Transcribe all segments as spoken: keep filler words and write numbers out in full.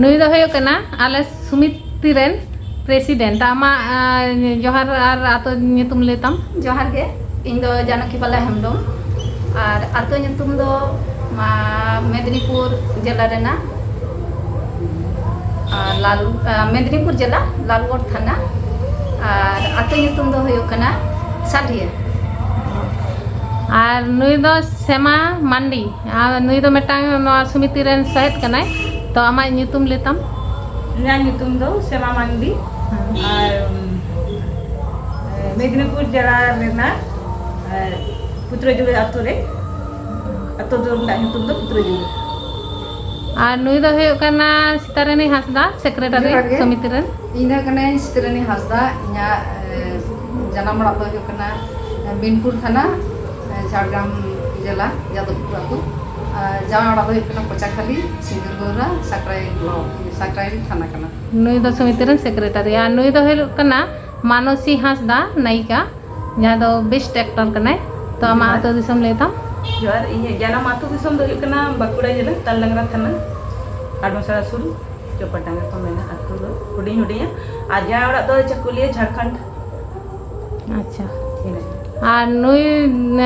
ᱱᱩᱭ ᱫᱚ ᱦᱩᱭᱩᱜ ᱠᱟᱱᱟ ᱟᱞᱮ ᱥᱚᱢᱤᱛᱤ ᱨᱮᱱ ᱯᱨᱮᱥᱤᱰᱮᱱᱴ᱾ ᱟᱢᱟᱜ ᱟᱸ, ᱡᱚᱦᱟᱨ ᱟᱨ ᱟᱛᱳ ᱧᱩᱛᱩᱢ ᱞᱟᱹᱭ ᱛᱟᱢ᱾ ᱡᱚᱦᱟᱨ ᱜᱮ, ᱤᱧ ᱫᱚ ᱡᱟᱱᱚᱠᱤ ᱵᱟᱞᱟ ᱦᱮᱢᱵᱨᱚᱢ ᱟᱨ ᱟᱛᱳ ᱧᱩᱛᱩᱢ ᱫᱚ ᱢᱟ, ᱢᱮᱫᱽᱱᱤᱯᱩᱨ ᱡᱮᱞᱟ ᱨᱮᱱᱟᱜ ᱟᱨ ᱞᱟᱞ ᱟᱸ, ᱢᱮᱫᱽᱱᱤᱯᱩᱨ ᱡᱮᱞᱟ, ᱞᱟᱞᱜᱚᱲ ᱛᱷᱟᱱᱟ ᱟᱨ ᱟᱛᱳ ᱧᱩᱛᱩᱢ ᱫᱚ ᱦᱩᱭᱩᱜ ᱠᱟᱱᱟ ᱥᱟᱞᱰᱤᱭᱟᱹ᱾ ᱟᱨ ᱱᱩᱭ ᱫᱚ ᱥᱮᱢᱟ ᱢᱟᱱᱰᱤ, ᱟᱨ ᱱᱩᱭ ᱫᱚ ᱢᱤᱫᱴᱟᱝ ᱱᱚᱣᱟ ᱥᱚᱢᱤᱛᱤ ᱨᱮᱱ ᱥᱚᱦᱮᱫ ᱠᱟᱱᱟᱭ᱾ ᱛᱚ ᱟᱢᱟᱜ ᱧᱩᱛᱩᱢ ᱞᱟᱹᱭ ᱛᱟᱢ᱾ ᱤᱧᱟᱹᱜ ᱧᱩᱛᱩᱢ ᱫᱚ ᱥᱮᱢᱟ ᱢᱟᱱᱰᱤ᱾ ᱟᱨ ᱩᱢ, ᱮ, ᱢᱮᱫᱽᱱᱤᱯᱩᱨ ᱡᱮᱞᱟ ᱨᱮᱱᱟᱜ ᱮ, ᱯᱩᱛᱨᱚᱡᱩᱲᱤ ᱟᱛᱳ ᱨᱮ, ᱟᱛᱳ ᱫᱚ ᱨᱮᱱᱟᱜ ᱧᱩᱛᱩᱢ ᱫᱚ ᱯᱩᱛᱨᱚᱡᱩᱲᱤ᱾ ᱟᱨ ᱱᱩᱭ ᱫᱚ ᱦᱩᱭᱩᱜ ᱠᱟᱱᱟ ᱥᱤᱛᱟᱨᱟᱱᱤ ᱦᱟᱸᱥᱫᱟ, ᱥᱮᱠᱨᱮᱴᱟᱨᱤ ᱡᱚᱦᱟᱨ ᱜᱮ᱾ ᱥᱚᱢᱤᱛᱤ ᱨᱮᱱ᱾ ᱤᱧ ᱫᱚ ᱠᱟᱹᱱᱟᱹᱧ ᱥᱤᱛᱟᱨᱟᱱᱤ ᱦᱟᱸᱥᱫᱟ᱾ ᱤᱧᱟᱹᱜ ᱮ, ᱡᱟᱱᱟᱢ ᱚᱲᱟᱜ ᱫᱚ ᱦᱩᱭᱩᱜ ᱠᱟᱱᱟ ᱮ, ᱵᱤᱱᱯᱩᱨ ᱛᱷᱟᱱᱟ, ᱮ, ᱡᱷᱟᱲᱜᱨᱟᱢ ᱡᱮᱞᱟ, ᱡᱟᱫᱚᱵᱯᱩᱨ ᱟᱹᱛᱩ᱾ ᱟᱨ ᱡᱟᱶᱟᱭ ᱚᱲᱟᱜ ᱫᱚ ᱦᱩᱭᱩᱜ ᱠᱟᱱᱟ ᱯᱚᱪᱟᱠᱷᱟᱞᱤ, ᱥᱤᱸᱫᱩᱨᱜᱳᱨᱟ, ᱥᱟᱠᱨᱟᱭ ᱵᱞᱚᱠ, ᱥᱟᱠᱨᱟᱭ ᱛᱷᱟᱱᱟ ᱠᱟᱱᱟ᱾ ᱱᱩᱭ ᱫᱚ ᱥᱚᱢᱤᱛᱤ ᱨᱮᱱ ᱥᱮᱠᱨᱮᱴᱟᱨᱤ᱾ ᱟᱨ ᱱᱩᱭ ᱫᱚ ᱦᱩᱭᱩᱜ ᱠᱟᱱᱟ ᱢᱟᱱᱚᱥᱤ ᱦᱟᱸᱥᱫᱟ, ᱱᱟᱭᱤᱠᱟ, ᱡᱟᱦᱟᱸ ᱫᱚ ᱵᱮᱥᱴ ᱮᱠᱴᱚᱨ ᱠᱟᱱᱟᱭ᱾ ᱛᱚ ᱟᱢᱟᱜ ᱡᱚᱦᱟᱨ᱾ ᱟᱹᱛᱩ ᱫᱤᱥᱚᱢ ᱞᱟᱹᱭ ᱛᱟᱢ᱾ ᱡᱚᱦᱟᱨ, ᱤᱧᱟᱹᱜ ᱡᱟᱱᱟᱢ ᱟᱹᱛᱩ ᱫᱤᱥᱚᱢ ᱫᱚ ᱦᱩᱭᱩᱜ ᱠᱟᱱᱟ ᱵᱟᱸᱠᱩᱲᱟ ᱡᱮᱞᱟ, ᱛᱟᱞᱰᱟᱝᱨᱟ ᱛᱷᱟᱱᱟ, ᱟᱰᱢᱟᱥᱟᱲᱟ ᱥᱩᱨ, ᱪᱚᱯᱟᱰᱟᱝᱜᱟ ᱠᱚ ᱢᱮᱱᱟ ᱟᱹᱛᱩ ᱫᱚ, ᱦᱩᱰᱤᱧ ᱦᱩᱰᱤᱧᱟ᱾ ᱟᱨ ᱡᱟᱶᱟᱭ ᱚᱲᱟᱜ ᱫᱚ ᱪᱟᱹᱠᱩᱞᱤᱭᱟᱹ, ᱡᱷᱟᱲᱠᱷᱚᱸᱰ᱾ ᱟᱪᱪᱷᱟ᱾ ᱤᱱᱟᱹ᱾ ᱟᱨ ᱱᱩᱭ,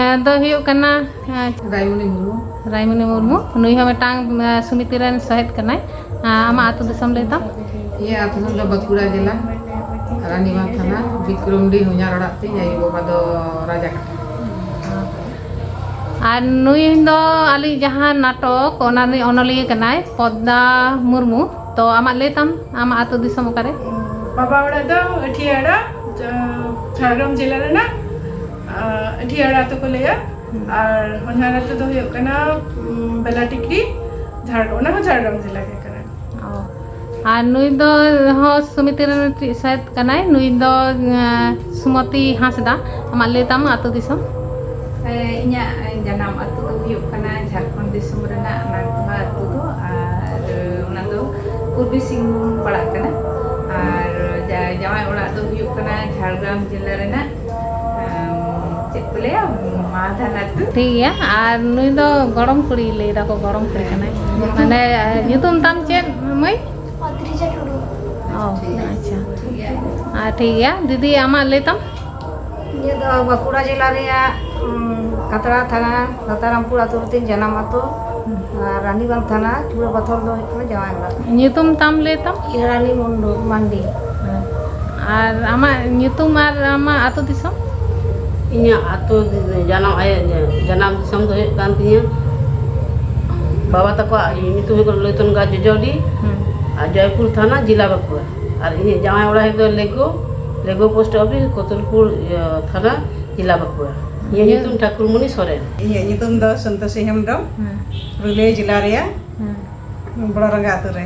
ᱮ, ᱫᱚ ᱦᱩᱭᱩᱜ ᱠᱟᱱᱟ, ᱮ, ᱨᱟᱭᱢᱚᱱᱤ ᱢᱩᱨᱢᱩ᱾ ᱨᱟᱭᱢᱚᱱᱤ ᱢᱩᱨᱢᱩ᱾ ᱱᱩᱭ ᱦᱚᱸ ᱢᱤᱫᱴᱟᱝ, ᱮ, ᱥᱚᱢᱤᱛᱤ ᱨᱮᱱ ᱥᱚᱦᱮᱫ ᱠᱟᱱᱟᱭ᱾ ᱮ, ᱟᱢᱟᱜ ᱟᱹᱛᱩ ᱫᱤᱥᱚᱢ ᱞᱟᱹᱭ ᱛᱟᱢ᱾ ᱤᱧᱟᱹᱜ ᱟᱹᱛᱩ ᱫᱤᱥᱚᱢ ᱫᱚ ᱵᱟᱸᱠᱩᱲᱟ ᱡᱮᱞᱟ, ᱨᱟᱱᱤᱵᱟᱸᱫᱷ ᱛᱷᱟᱱᱟ, ᱵᱤᱠᱨᱚᱢᱰᱤ ᱦᱚᱧᱦᱟᱨ ᱚᱲᱟᱜ ᱛᱤᱧ, ᱟᱭᱳ ᱵᱟᱵᱟ ᱫᱚ ᱨᱟᱡᱟᱠᱟᱴᱟ᱾ ᱟᱨ ᱱᱩᱭ ᱫᱚ ᱟᱞᱮ ᱡᱟᱦᱟᱸ ᱱᱟᱴᱚᱠ, ᱚᱱᱟ ᱨᱤᱱᱤᱡ ᱚᱱᱚᱞᱤᱭᱟᱹ ᱠᱟᱱᱟᱭ, ᱯᱚᱫᱽᱫᱟ ᱢᱩᱨᱢᱩ᱾ ᱛᱚ ᱟᱢᱟᱜ ᱞᱟᱹᱭ ᱛᱟᱢ, ᱟᱢᱟᱜ ᱟᱹᱛᱩ ᱫᱤᱥᱚᱢ ᱚᱠᱟᱨᱮ? ᱵᱟᱵᱟ ᱚᱲᱟᱜ ᱫᱚ ᱟᱹᱴᱷᱤᱭᱟᱲᱟ, ᱡᱟ-, ᱡᱷᱟᱲᱜᱨᱟᱢ ᱡᱮᱞᱟ ᱨᱮᱱᱟᱜ, ᱟᱸ, ᱟᱹᱴᱷᱤᱭᱟᱲᱟ ᱟᱹᱛᱩ ᱠᱚ ᱞᱟᱹᱭᱟ᱾ ᱦᱩᱸ᱾ ᱟᱨ ᱦᱚᱧᱦᱟᱨ ᱟᱹᱛᱩ ᱫᱚ ᱦᱩᱭᱩᱜ ᱠᱟᱱᱟ, ᱩᱸ, ᱵᱮᱞᱟᱴᱤᱠᱨᱤ, ᱡᱷᱟᱲ-, ᱚᱱᱟ ᱦᱚᱸ ᱡᱷᱟᱲᱜᱨᱟᱢ ᱡᱮᱞᱟ ᱜᱮ ᱠᱟᱱᱟ᱾ ᱚ᱾ ᱟᱨ ᱱᱩᱭ ᱫᱚ ᱦᱚᱸ ᱥᱚᱢᱤᱛᱤ ᱨᱮᱱ ᱢᱤᱫᱴᱤᱡ ᱥᱚᱦᱮᱫ ᱠᱟᱱᱟᱭ᱾ ᱱᱩᱭ ᱫᱚ, ᱮᱸ, ᱥᱩᱢᱚᱛᱤ ᱦᱟᱸᱥᱫᱟ᱾ ᱟᱢᱟᱜ ᱞᱟᱹᱭ ᱛᱟᱢ ᱟᱹᱛᱩ ᱫᱤᱥᱚᱢ? ᱦᱮᱸ, ᱤᱧᱟᱹᱜ ᱡᱟᱱᱟᱢ ᱟᱹᱛᱩ ᱫᱚ ᱦᱩᱭᱩᱜ ᱠᱟᱱᱟ ᱡᱷᱟᱲᱠᱷᱚᱸᱰ ᱫᱤᱥᱚᱢ ᱨᱮᱱᱟᱜ ᱱᱟᱜᱽᱫᱚᱦᱟ ᱟᱹᱛᱩ ᱫᱚ, ᱟᱨ ᱚᱱᱟ ᱫᱚ ᱯᱩᱨᱵᱤ ᱥᱤᱝᱵᱷᱩᱢ ᱯᱟᱲᱟᱜ ᱠᱟᱱᱟ᱾ ᱟᱨ ᱡᱟ-, ᱡᱟᱶᱟᱭ ᱚᱲᱟᱜ ᱫᱚ ᱦᱩᱭᱩᱜ ᱠᱟᱱᱟ ᱡᱷᱟᱲᱜᱨᱟᱢ ᱡᱮᱞᱟ ᱨᱮᱱᱟᱜ, ᱟᱢ, ᱪᱮᱫ ᱠᱚ ᱞᱟᱹᱭᱟ, ᱢᱟᱫᱷᱟᱱ ᱟᱹᱛᱩ᱾ ᱴᱷᱤᱠ ᱜᱮᱭᱟ᱾ ᱟᱨ ᱱᱩᱭ ᱫᱚ ᱜᱚᱲᱚᱢ ᱠᱩᱲᱤ, ᱞᱟᱹᱭ ᱫᱟᱠᱚ ᱜᱚᱲᱚᱢ ᱠᱩᱲᱤ ᱠᱟᱱᱟᱭ᱾ ᱢᱟᱱᱮ, ᱧᱩᱛᱩᱢ ᱛᱟᱢ ᱪᱮᱫ, ᱢᱟᱹᱭ? ᱚᱫᱽᱨᱤᱡᱟ ᱴᱩᱰᱩ᱾ ᱚ, ᱟᱪᱪᱷᱟ᱾ ᱟᱨ ᱴᱷᱤᱠ ᱜᱮᱭᱟ᱾ ᱫᱤᱫᱤ, ᱟᱢᱟᱜ ᱞᱟᱹᱭ ᱛᱟᱢ? ᱤᱧᱟᱹᱜ ᱫᱚ ᱵᱟᱸᱠᱩᱲᱟ ᱡᱮᱞᱟ ᱨᱮᱭᱟᱜ, ᱩᱸ, ᱠᱷᱟᱛᱲᱟ ᱛᱷᱟᱱᱟ, ᱨᱟᱛᱟᱨᱟᱢᱯᱩᱨ ᱟᱹᱛᱩ ᱨᱮᱛᱤᱧ ᱡᱟᱱᱟᱢ ᱟᱹᱛᱩ᱾ ᱟᱨ ᱨᱟᱱᱤᱵᱟᱸᱫᱷ ᱛᱷᱟᱱᱟ, ᱪᱩᱲᱟᱹᱯᱟᱛᱷᱚᱨ ᱫᱚ ᱦᱩᱭᱩᱜ ᱠᱟᱱᱟ ᱡᱟᱶᱟᱭ ᱚᱲᱟᱜ᱾ ᱧᱩᱛᱩᱢ ᱛᱟᱢ ᱞᱟᱹᱭ ᱛᱟᱢ? ᱨᱟᱱᱤ ᱢᱩᱱᱰᱩ ᱢᱟᱱᱰᱤ᱾ ᱟᱨ ᱟᱢᱟᱜ ᱧᱩᱛᱩᱢ ᱟᱨ ᱟᱢᱟᱜ ᱟᱹᱛᱩ ᱫᱤᱥᱚᱢ? ᱤᱧᱟᱹᱜ ᱟᱹᱛᱩ ᱡᱟᱱᱟᱢ, ᱟᱭᱳ ᱡᱟᱱᱟᱢ ᱫᱤᱥᱚᱢ ᱫᱚ ᱦᱩᱭᱩᱜ ᱠᱟᱱ ᱛᱤᱧᱟᱹ, ᱵᱟᱵᱟ ᱛᱟᱠᱚᱣᱟᱜ ᱧᱩᱛᱩᱢ ᱦᱩᱭᱩᱜ ᱠᱟᱱᱟ ᱞᱚᱞᱤᱛᱚᱱ ᱜᱟᱲ ᱡᱚᱡᱚᱰᱤ, ᱦᱩᱸ᱾ ᱟᱨ ᱡᱚᱭᱯᱩᱨ ᱛᱷᱟᱱᱟ, ᱡᱮᱞᱟ ᱵᱟᱸᱠᱩᱲᱟ᱾ ᱟᱨ ᱤᱧᱟᱹᱜ ᱡᱟᱶᱟᱭ ᱚᱲᱟᱜ ᱦᱩᱭᱩᱜ ᱠᱟᱱᱟ ᱞᱮᱜᱳ, ᱞᱮᱜᱳ ᱯᱳᱥᱴ ᱚᱯᱷᱤᱥ, ᱠᱚᱛᱩᱞᱯᱩᱨ, ᱤᱭᱟᱹ, ᱛᱷᱟᱱᱟ, ᱡᱮᱞᱟ ᱵᱟᱸᱠᱩᱲᱟ᱾ ᱤᱧᱟᱹᱜ ᱤᱭᱟᱹ᱾ ᱧᱩᱛᱩᱢ ᱴᱷᱟᱹᱠᱩᱨᱢᱚᱱᱤ ᱥᱚᱨᱮᱱ᱾ ᱤᱧᱟᱹᱜ ᱧᱩᱛᱩᱢ ᱫᱚ ᱥᱚᱱᱛᱳᱥᱤ ᱦᱮᱢᱵᱨᱚᱢ, ᱦᱮᱸ᱾ ᱯᱩᱨᱩᱞᱤᱭᱟᱹ ᱡᱮᱞᱟ ᱨᱮᱭᱟᱜ ᱦᱮᱸ᱾ ᱵᱚᱲᱚ ᱨᱟᱸᱜᱟ ᱟᱹᱛᱩ ᱨᱮ᱾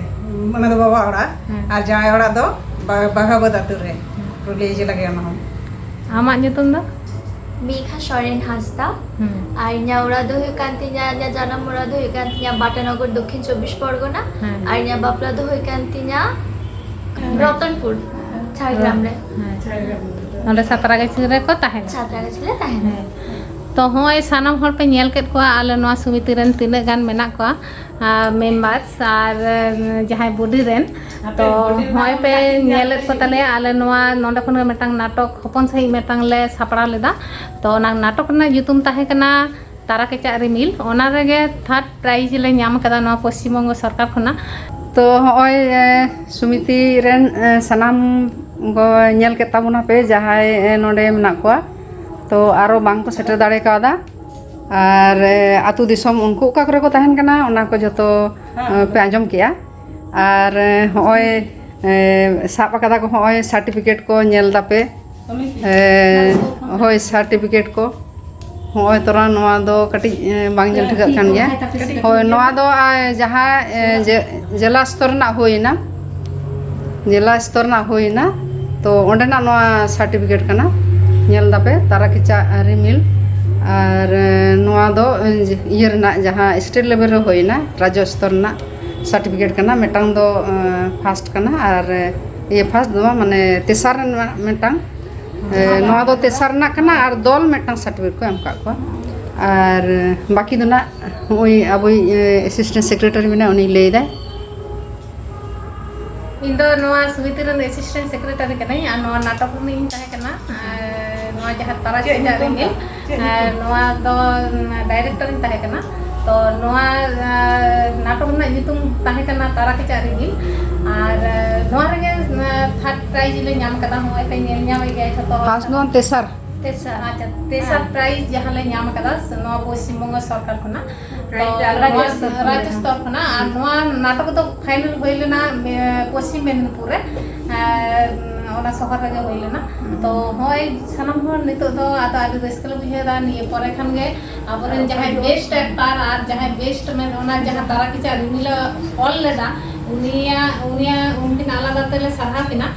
ᱚᱱᱟ ᱫᱚ ᱵᱟᱵᱟ ᱚᱲᱟᱜ᱾ ᱦᱮᱸ᱾ ᱟᱨ ᱡᱟᱶᱟᱭ ᱚᱲᱟᱜ ᱫᱚ ᱵᱟ-, ᱵᱟᱜᱷᱟᱵᱟᱹᱫᱽ ᱟᱹᱛᱩ ᱨᱮ, ᱦᱮᱸ᱾ ᱯᱩᱨᱩᱞᱤᱭᱟᱹ ᱡᱮᱞᱟ ᱜᱮ ᱚᱱᱟ ᱦᱚᱸ᱾ ᱟᱢᱟᱜ ᱧᱩᱛᱩᱢ ᱫᱚ? ᱢᱮᱜᱷᱟ ᱥᱚᱨᱮᱱ ᱦᱟᱸᱥᱫᱟ᱾ ᱦᱮᱸ᱾ ᱟᱨ ᱤᱧᱟᱹᱜ ᱚᱲᱟᱜ ᱫᱚ ᱦᱩᱭᱩᱜ ᱠᱟᱱ ᱛᱤᱧᱟ, ᱤᱧᱟᱹᱜ ᱡᱟᱱᱟᱢ ᱚᱲᱟᱜ ᱫᱚ ᱦᱩᱭᱩᱜ ᱠᱟᱱ ᱛᱤᱧᱟ ᱵᱟᱴᱟᱱᱚᱜᱚᱨ, ᱫᱚᱠᱠᱷᱤᱱ ᱪᱚᱵᱵᱤᱥ ᱯᱚᱨᱜᱚᱱᱟ᱾ ᱦᱮᱸ᱾ ᱟᱨ ᱤᱧᱟᱹᱜ ᱵᱟᱯᱞᱟ ᱫᱚ ᱦᱩᱭᱩᱜ ᱠᱟᱱ ᱛᱤᱧᱟ ᱨᱚᱛᱚᱱᱯᱩᱨ, ᱡᱷᱟᱲᱜᱨᱟᱢ ᱨᱮ᱾ ᱦᱮᱸ᱾ ᱱᱚᱰᱮ ᱥᱟᱛᱨᱟᱜᱟᱪᱷᱤ ᱨᱮᱠᱚ ᱛᱟᱦᱮᱱᱟ᱾ ᱥᱟᱛᱨᱟᱜᱟᱪᱷᱤ ᱨᱮ ᱛᱟᱦᱮᱱᱟ᱾ ᱦᱮᱸ᱾ ᱛᱚ, ᱦᱚᱸᱜᱼᱚᱭ ᱥᱟᱱᱟᱢ ᱦᱚᱲ ᱯᱮ ᱧᱮᱞ ᱠᱮᱫ ᱠᱚᱣᱟ, ᱟᱞᱮ ᱱᱚᱣᱟ ᱥᱚᱢᱤᱛᱤ ᱨᱮᱱ ᱛᱤᱱᱟᱹᱜ ᱜᱟᱱ ᱢᱮᱱᱟᱜ ᱠᱚᱣᱟ, ᱟᱨ, ᱢᱮᱢᱵᱟᱨᱥ ᱟᱨ, ᱮ, ᱡᱟᱦᱟᱸᱭ ᱵᱚᱰᱤ ᱨᱮᱱ᱾ ᱛᱚ, ᱦᱚᱸᱜᱼᱚᱭ ᱯᱮ ᱧᱮᱞᱮᱫ ᱠᱚ ᱛᱟᱞᱮᱭᱟ, ᱟᱞᱮ ᱱᱚᱣᱟ ᱱᱚᱰᱮ ᱠᱷᱚᱱ ᱜᱮ ᱢᱤᱫᱴᱟᱝ ᱱᱟᱴᱚᱠ ᱦᱚᱯᱚᱱ ᱥᱟᱺᱦᱤᱡ ᱢᱤᱫᱴᱟᱝ ᱞᱮ ᱥᱟᱯᱲᱟᱣ ᱞᱮᱫᱟ᱾ ᱛᱚ, ᱚᱱᱟ ᱱᱟᱴᱚᱠ ᱨᱮᱱᱟᱜ ᱧᱩᱛᱩᱢ ᱛᱟᱦᱮᱸ ᱠᱟᱱᱟ ᱛᱟᱨᱟ ᱠᱮᱪᱟᱜ ᱨᱤᱢᱤᱞ᱾ ᱚᱱᱟ ᱨᱮᱜᱮ ᱛᱷᱟᱨᱰ ᱯᱨᱟᱭᱤᱡᱽ ᱞᱮ ᱧᱟᱢ ᱠᱟᱫᱟ ᱱᱚᱣᱟ ᱯᱚᱥᱪᱤᱢ ᱵᱚᱝᱜᱚ ᱥᱚᱨᱠᱟᱨ ᱠᱷᱚᱱᱟᱜ᱾ ᱛᱚ, ᱦᱚᱸᱜᱼᱚᱭ, ᱮ, ᱥᱚᱢᱤᱛᱤ ᱨᱮᱱ, ᱮ, ᱥᱟᱱᱟᱢ ᱠᱚ ᱧᱮᱞ ᱠᱮᱫ ᱛᱟᱵᱚᱱᱟ ᱯᱮ, ᱡᱟᱦᱟᱸᱭ, ᱮ, ᱱᱚᱰᱮ ᱢᱮᱱᱟᱜ ᱠᱚᱣᱟ᱾ ᱛᱚ, ᱟᱨᱚ ᱵᱟᱝ ᱠᱚ ᱥᱮᱴᱮᱨ ᱫᱟᱲᱮ ᱠᱟᱣᱫᱟ᱾ ᱟᱨ, ᱮ, ᱟᱹᱛᱩ ᱫᱤᱥᱚᱢ ᱩᱱᱠᱩ ᱚᱠᱟ ᱠᱚᱨᱮ ᱠᱚ ᱛᱟᱦᱮᱱ ᱠᱟᱱᱟ, ᱚᱱᱟ ᱠᱚ ᱡᱷᱚᱛᱚ, ᱮ, ᱯᱮ ᱟᱸᱡᱚᱢ ᱠᱮᱜᱼᱟ᱾ ᱟᱨ, ᱮ, ᱦᱚᱸᱜᱼᱚᱭ, ᱮ, ᱥᱟᱵ ᱟᱠᱟᱫᱟ ᱠᱚ ᱦᱚᱸᱜᱼᱚᱭ ᱥᱟᱨᱴᱤᱯᱷᱤᱠᱮᱴ ᱠᱚ, ᱧᱮᱞ ᱫᱟᱯᱮ᱾ ᱮ, ᱦᱳᱭ, ᱥᱟᱨᱴᱤᱯᱷᱤᱠᱮᱴ ᱠᱚ᱾ ᱦᱚᱸᱜᱼᱚᱭ ᱛᱚᱨᱟ ᱱᱚᱣᱟ ᱫᱚ ᱠᱟᱹᱴᱤᱡ, ᱮ, ᱵᱟᱝ ᱧᱮᱞ ᱴᱷᱤᱠᱟᱹᱜ ᱠᱟᱱ ᱜᱮᱭᱟ᱾ ᱦᱳᱭ, ᱱᱚᱣᱟ ᱫᱚ, ᱟ, ᱡᱟᱦᱟᱸ, ᱮ, ᱡᱮ-, ᱡᱮᱞᱟ ᱥᱛᱚᱨ ᱨᱮᱱᱟᱜ ᱦᱩᱭᱱᱟ, ᱡᱮᱞᱟ ᱥᱛᱚᱨ ᱨᱮᱱᱟᱜ ᱦᱩᱭᱱᱟ, ᱛᱚ ᱚᱸᱰᱮᱱᱟᱜ ᱱᱚᱣᱟ ᱥᱟᱨᱴᱤᱯᱷᱤᱠᱮᱴ ᱠᱟᱱᱟ᱾ ᱧᱮᱞ ᱫᱟᱯᱮ, ᱛᱟᱨᱟ ᱠᱮᱪᱟᱜ ᱨᱤᱢᱤᱞ᱾ ᱟᱨ, ᱮ, ᱱᱚᱣᱟ ᱫᱚ, ᱮ, ᱤᱭᱟᱹ ᱨᱮᱱᱟᱜ, ᱡᱟᱦᱟᱸ ᱥᱴᱮᱴ ᱞᱮᱵᱮᱞ ᱨᱮ ᱦᱩᱭᱱᱟ, ᱨᱟᱡᱽᱡᱚ ᱥᱛᱚᱨ ᱨᱮᱱᱟᱜ ᱥᱟᱨᱴᱤᱯᱷᱤᱠᱮᱴ ᱠᱟᱱᱟ᱾ ᱢᱤᱫᱴᱟᱝ ᱫᱚ, ᱮ, ᱯᱷᱟᱥᱴ ᱠᱟᱱᱟ, ᱟᱨ, ᱮ, ᱤᱭᱟᱹ, ᱯᱷᱟᱥᱴ ᱫᱚ ᱵᱟᱝ, ᱢᱟᱱᱮ, ᱛᱮᱥᱟᱨ ᱨᱮᱱᱟᱜ ᱢᱤᱫᱴᱟᱝ, ᱮ, ᱱᱚᱣᱟ ᱫᱚ ᱛᱮᱥᱟᱨ ᱨᱮᱱᱟᱜ ᱠᱟᱱᱟ, ᱟᱨ ᱫᱚᱞ ᱢᱤᱫᱴᱟᱝ ᱥᱟᱨᱴᱤᱯᱷᱤᱠᱮᱴ ᱠᱚ ᱮᱢ ᱟᱠᱟᱫ ᱠᱚᱣᱟ᱾ ᱟᱨ ᱵᱟᱹᱠᱤ ᱫᱚ ᱱᱟᱜ ᱱᱚᱜᱼᱚᱭ ᱟᱵᱚᱭᱤᱡ ᱮᱥᱤᱥᱴᱮᱱᱴ ᱥᱮᱠᱨᱮᱴᱟᱨᱤ ᱢᱮᱱᱟᱭᱟ, ᱩᱱᱤᱭ ᱞᱟᱹᱭ ᱮᱫᱟᱭ᱾ ᱤᱧ ᱫᱚ ᱱᱚᱣᱟ ᱥᱚᱢᱤᱛᱤ ᱨᱮᱱ ᱮᱥᱤᱥᱴᱮᱱᱴ ᱥᱮᱠᱨᱮᱴᱟᱨᱤ ᱠᱟᱹᱱᱟᱹᱧ ᱟᱨ ᱱᱚᱣᱟ ᱱᱟᱴᱚᱠ ᱨᱤᱱᱤᱡ ᱤᱧ ᱛᱟᱦᱮᱸ ᱠᱟᱱᱟ᱾ ᱟᱨ ᱱᱚᱣᱟ ᱡᱟᱦᱟᱸ ᱛᱟᱨᱟ ᱪᱮᱫ ᱠᱮᱪᱟᱜ ᱧᱩᱛᱩᱢ ᱨᱮᱸᱜᱮᱡ, ᱛᱟᱢ? ᱪᱮᱫ ᱟᱨ ᱧᱩᱛᱩᱢ? ᱱᱚᱣᱟ ᱫᱚ ᱰᱟᱭᱨᱮᱠᱴᱚᱨ ᱤᱧ ᱛᱟᱦᱮᱸ ᱠᱟᱱᱟ᱾ ᱛᱚ ᱱᱚᱣᱟ ᱟᱨ, ᱱᱟᱴᱚᱠ ᱨᱮᱱᱟᱜ ᱧᱩᱛᱩᱢ ᱛᱟᱦᱮᱸ ᱠᱟᱱᱟ ᱛᱟᱨᱟ ᱠᱮᱪᱟᱜ ᱨᱤᱢᱤᱞ᱾ ᱟᱨ ᱟᱨ, ᱱᱚᱣᱟ ᱨᱮᱜᱮ ᱟᱨ, ᱛᱷᱟᱨᱰ ᱯᱨᱟᱭᱤᱡᱽ ᱞᱮ ᱧᱟᱢ ᱠᱟᱫᱟ᱾ ᱦᱚᱸᱜᱼᱚᱭ ᱯᱮ ᱧᱮᱞ ᱧᱟᱢᱮᱫ ᱜᱮᱭᱟ ᱡᱷᱚᱛᱚ ᱦᱚᱲ᱾ ᱯᱷᱟᱥᱴ ᱫᱚ ᱛᱮᱥᱟᱨ᱾ ᱛᱮᱥᱟᱨ, ᱟᱪᱪᱷᱟ, ᱛᱮᱥᱟᱨ ᱦᱮᱸ᱾ ᱯᱨᱟᱭᱤᱡᱽ ᱡᱟᱦᱟᱸ ᱞᱮ ᱧᱟᱢ ᱠᱟᱫᱟ ᱱᱚᱣᱟ ᱯᱚᱥᱪᱤᱢ ᱵᱚᱝᱜᱚ ᱥᱚᱨᱠᱟᱨ ᱠᱷᱚᱱᱟᱜ᱾ ᱛᱚ, ᱯᱨᱟᱭᱤᱡᱽ ᱫᱚ ᱱᱚᱣᱟ ᱨᱟᱡᱽᱡᱚ ᱥᱛᱚᱨ ᱠᱷᱚᱱᱟᱜ᱾ ᱨᱟᱡᱽᱡᱚ ᱥᱛᱚᱨ ᱠᱷᱚᱱᱟᱜ᱾ ᱟᱨ ᱱᱚᱣᱟ ᱱᱟᱴᱚᱠ ᱫᱚ ᱯᱷᱟᱭᱱᱮᱞ ᱦᱩᱭ ᱞᱮᱱᱟ, ᱮ, ᱯᱚᱥᱪᱤᱢ ᱢᱮᱫᱽᱱᱤᱯᱩᱨ ᱨᱮ, ᱮ, ᱚᱱᱟ ᱥᱚᱦᱚᱨ ᱨᱮᱜᱮ ᱦᱩᱭ ᱞᱮᱱᱟ᱾ ᱛᱚ, ᱦᱚᱸᱜᱼᱚᱭ ᱥᱟᱱᱟᱢ ᱦᱚᱲ ᱱᱤᱛᱚᱜ ᱫᱚ ᱟᱫᱚ ᱟᱹᱰᱤ ᱨᱟᱹᱥᱠᱟᱹ ᱞᱮ ᱵᱩᱡᱷᱟᱹᱣ ᱮᱫᱟ᱾ ᱱᱤᱭᱟᱹ ᱯᱚᱨᱮ ᱠᱷᱟᱱ ᱜᱮ ᱟᱵᱚᱨᱮᱱ ᱡᱟᱦᱟᱸᱭ ᱵᱮᱥᱴ ᱮᱠᱴᱟᱨ ᱟᱨ ᱡᱟᱦᱟᱸᱭ ᱵᱮᱥᱴ ᱢᱮᱱ, ᱚᱱᱟ ᱡᱟᱦᱟᱸ ᱛᱟᱨᱟ ᱠᱮᱪᱟᱜ ᱨᱤᱢᱤᱞ ᱮ ᱚᱞ ᱞᱮᱫᱟ, ᱩᱱᱤᱭᱟᱜ, ᱩᱱᱤᱭᱟᱜ, ᱩᱱᱠᱤᱱ ᱟᱞᱟᱫᱟ ᱛᱮᱞᱮ ᱥᱟᱨᱦᱟᱣ ᱠᱤᱱᱟ᱾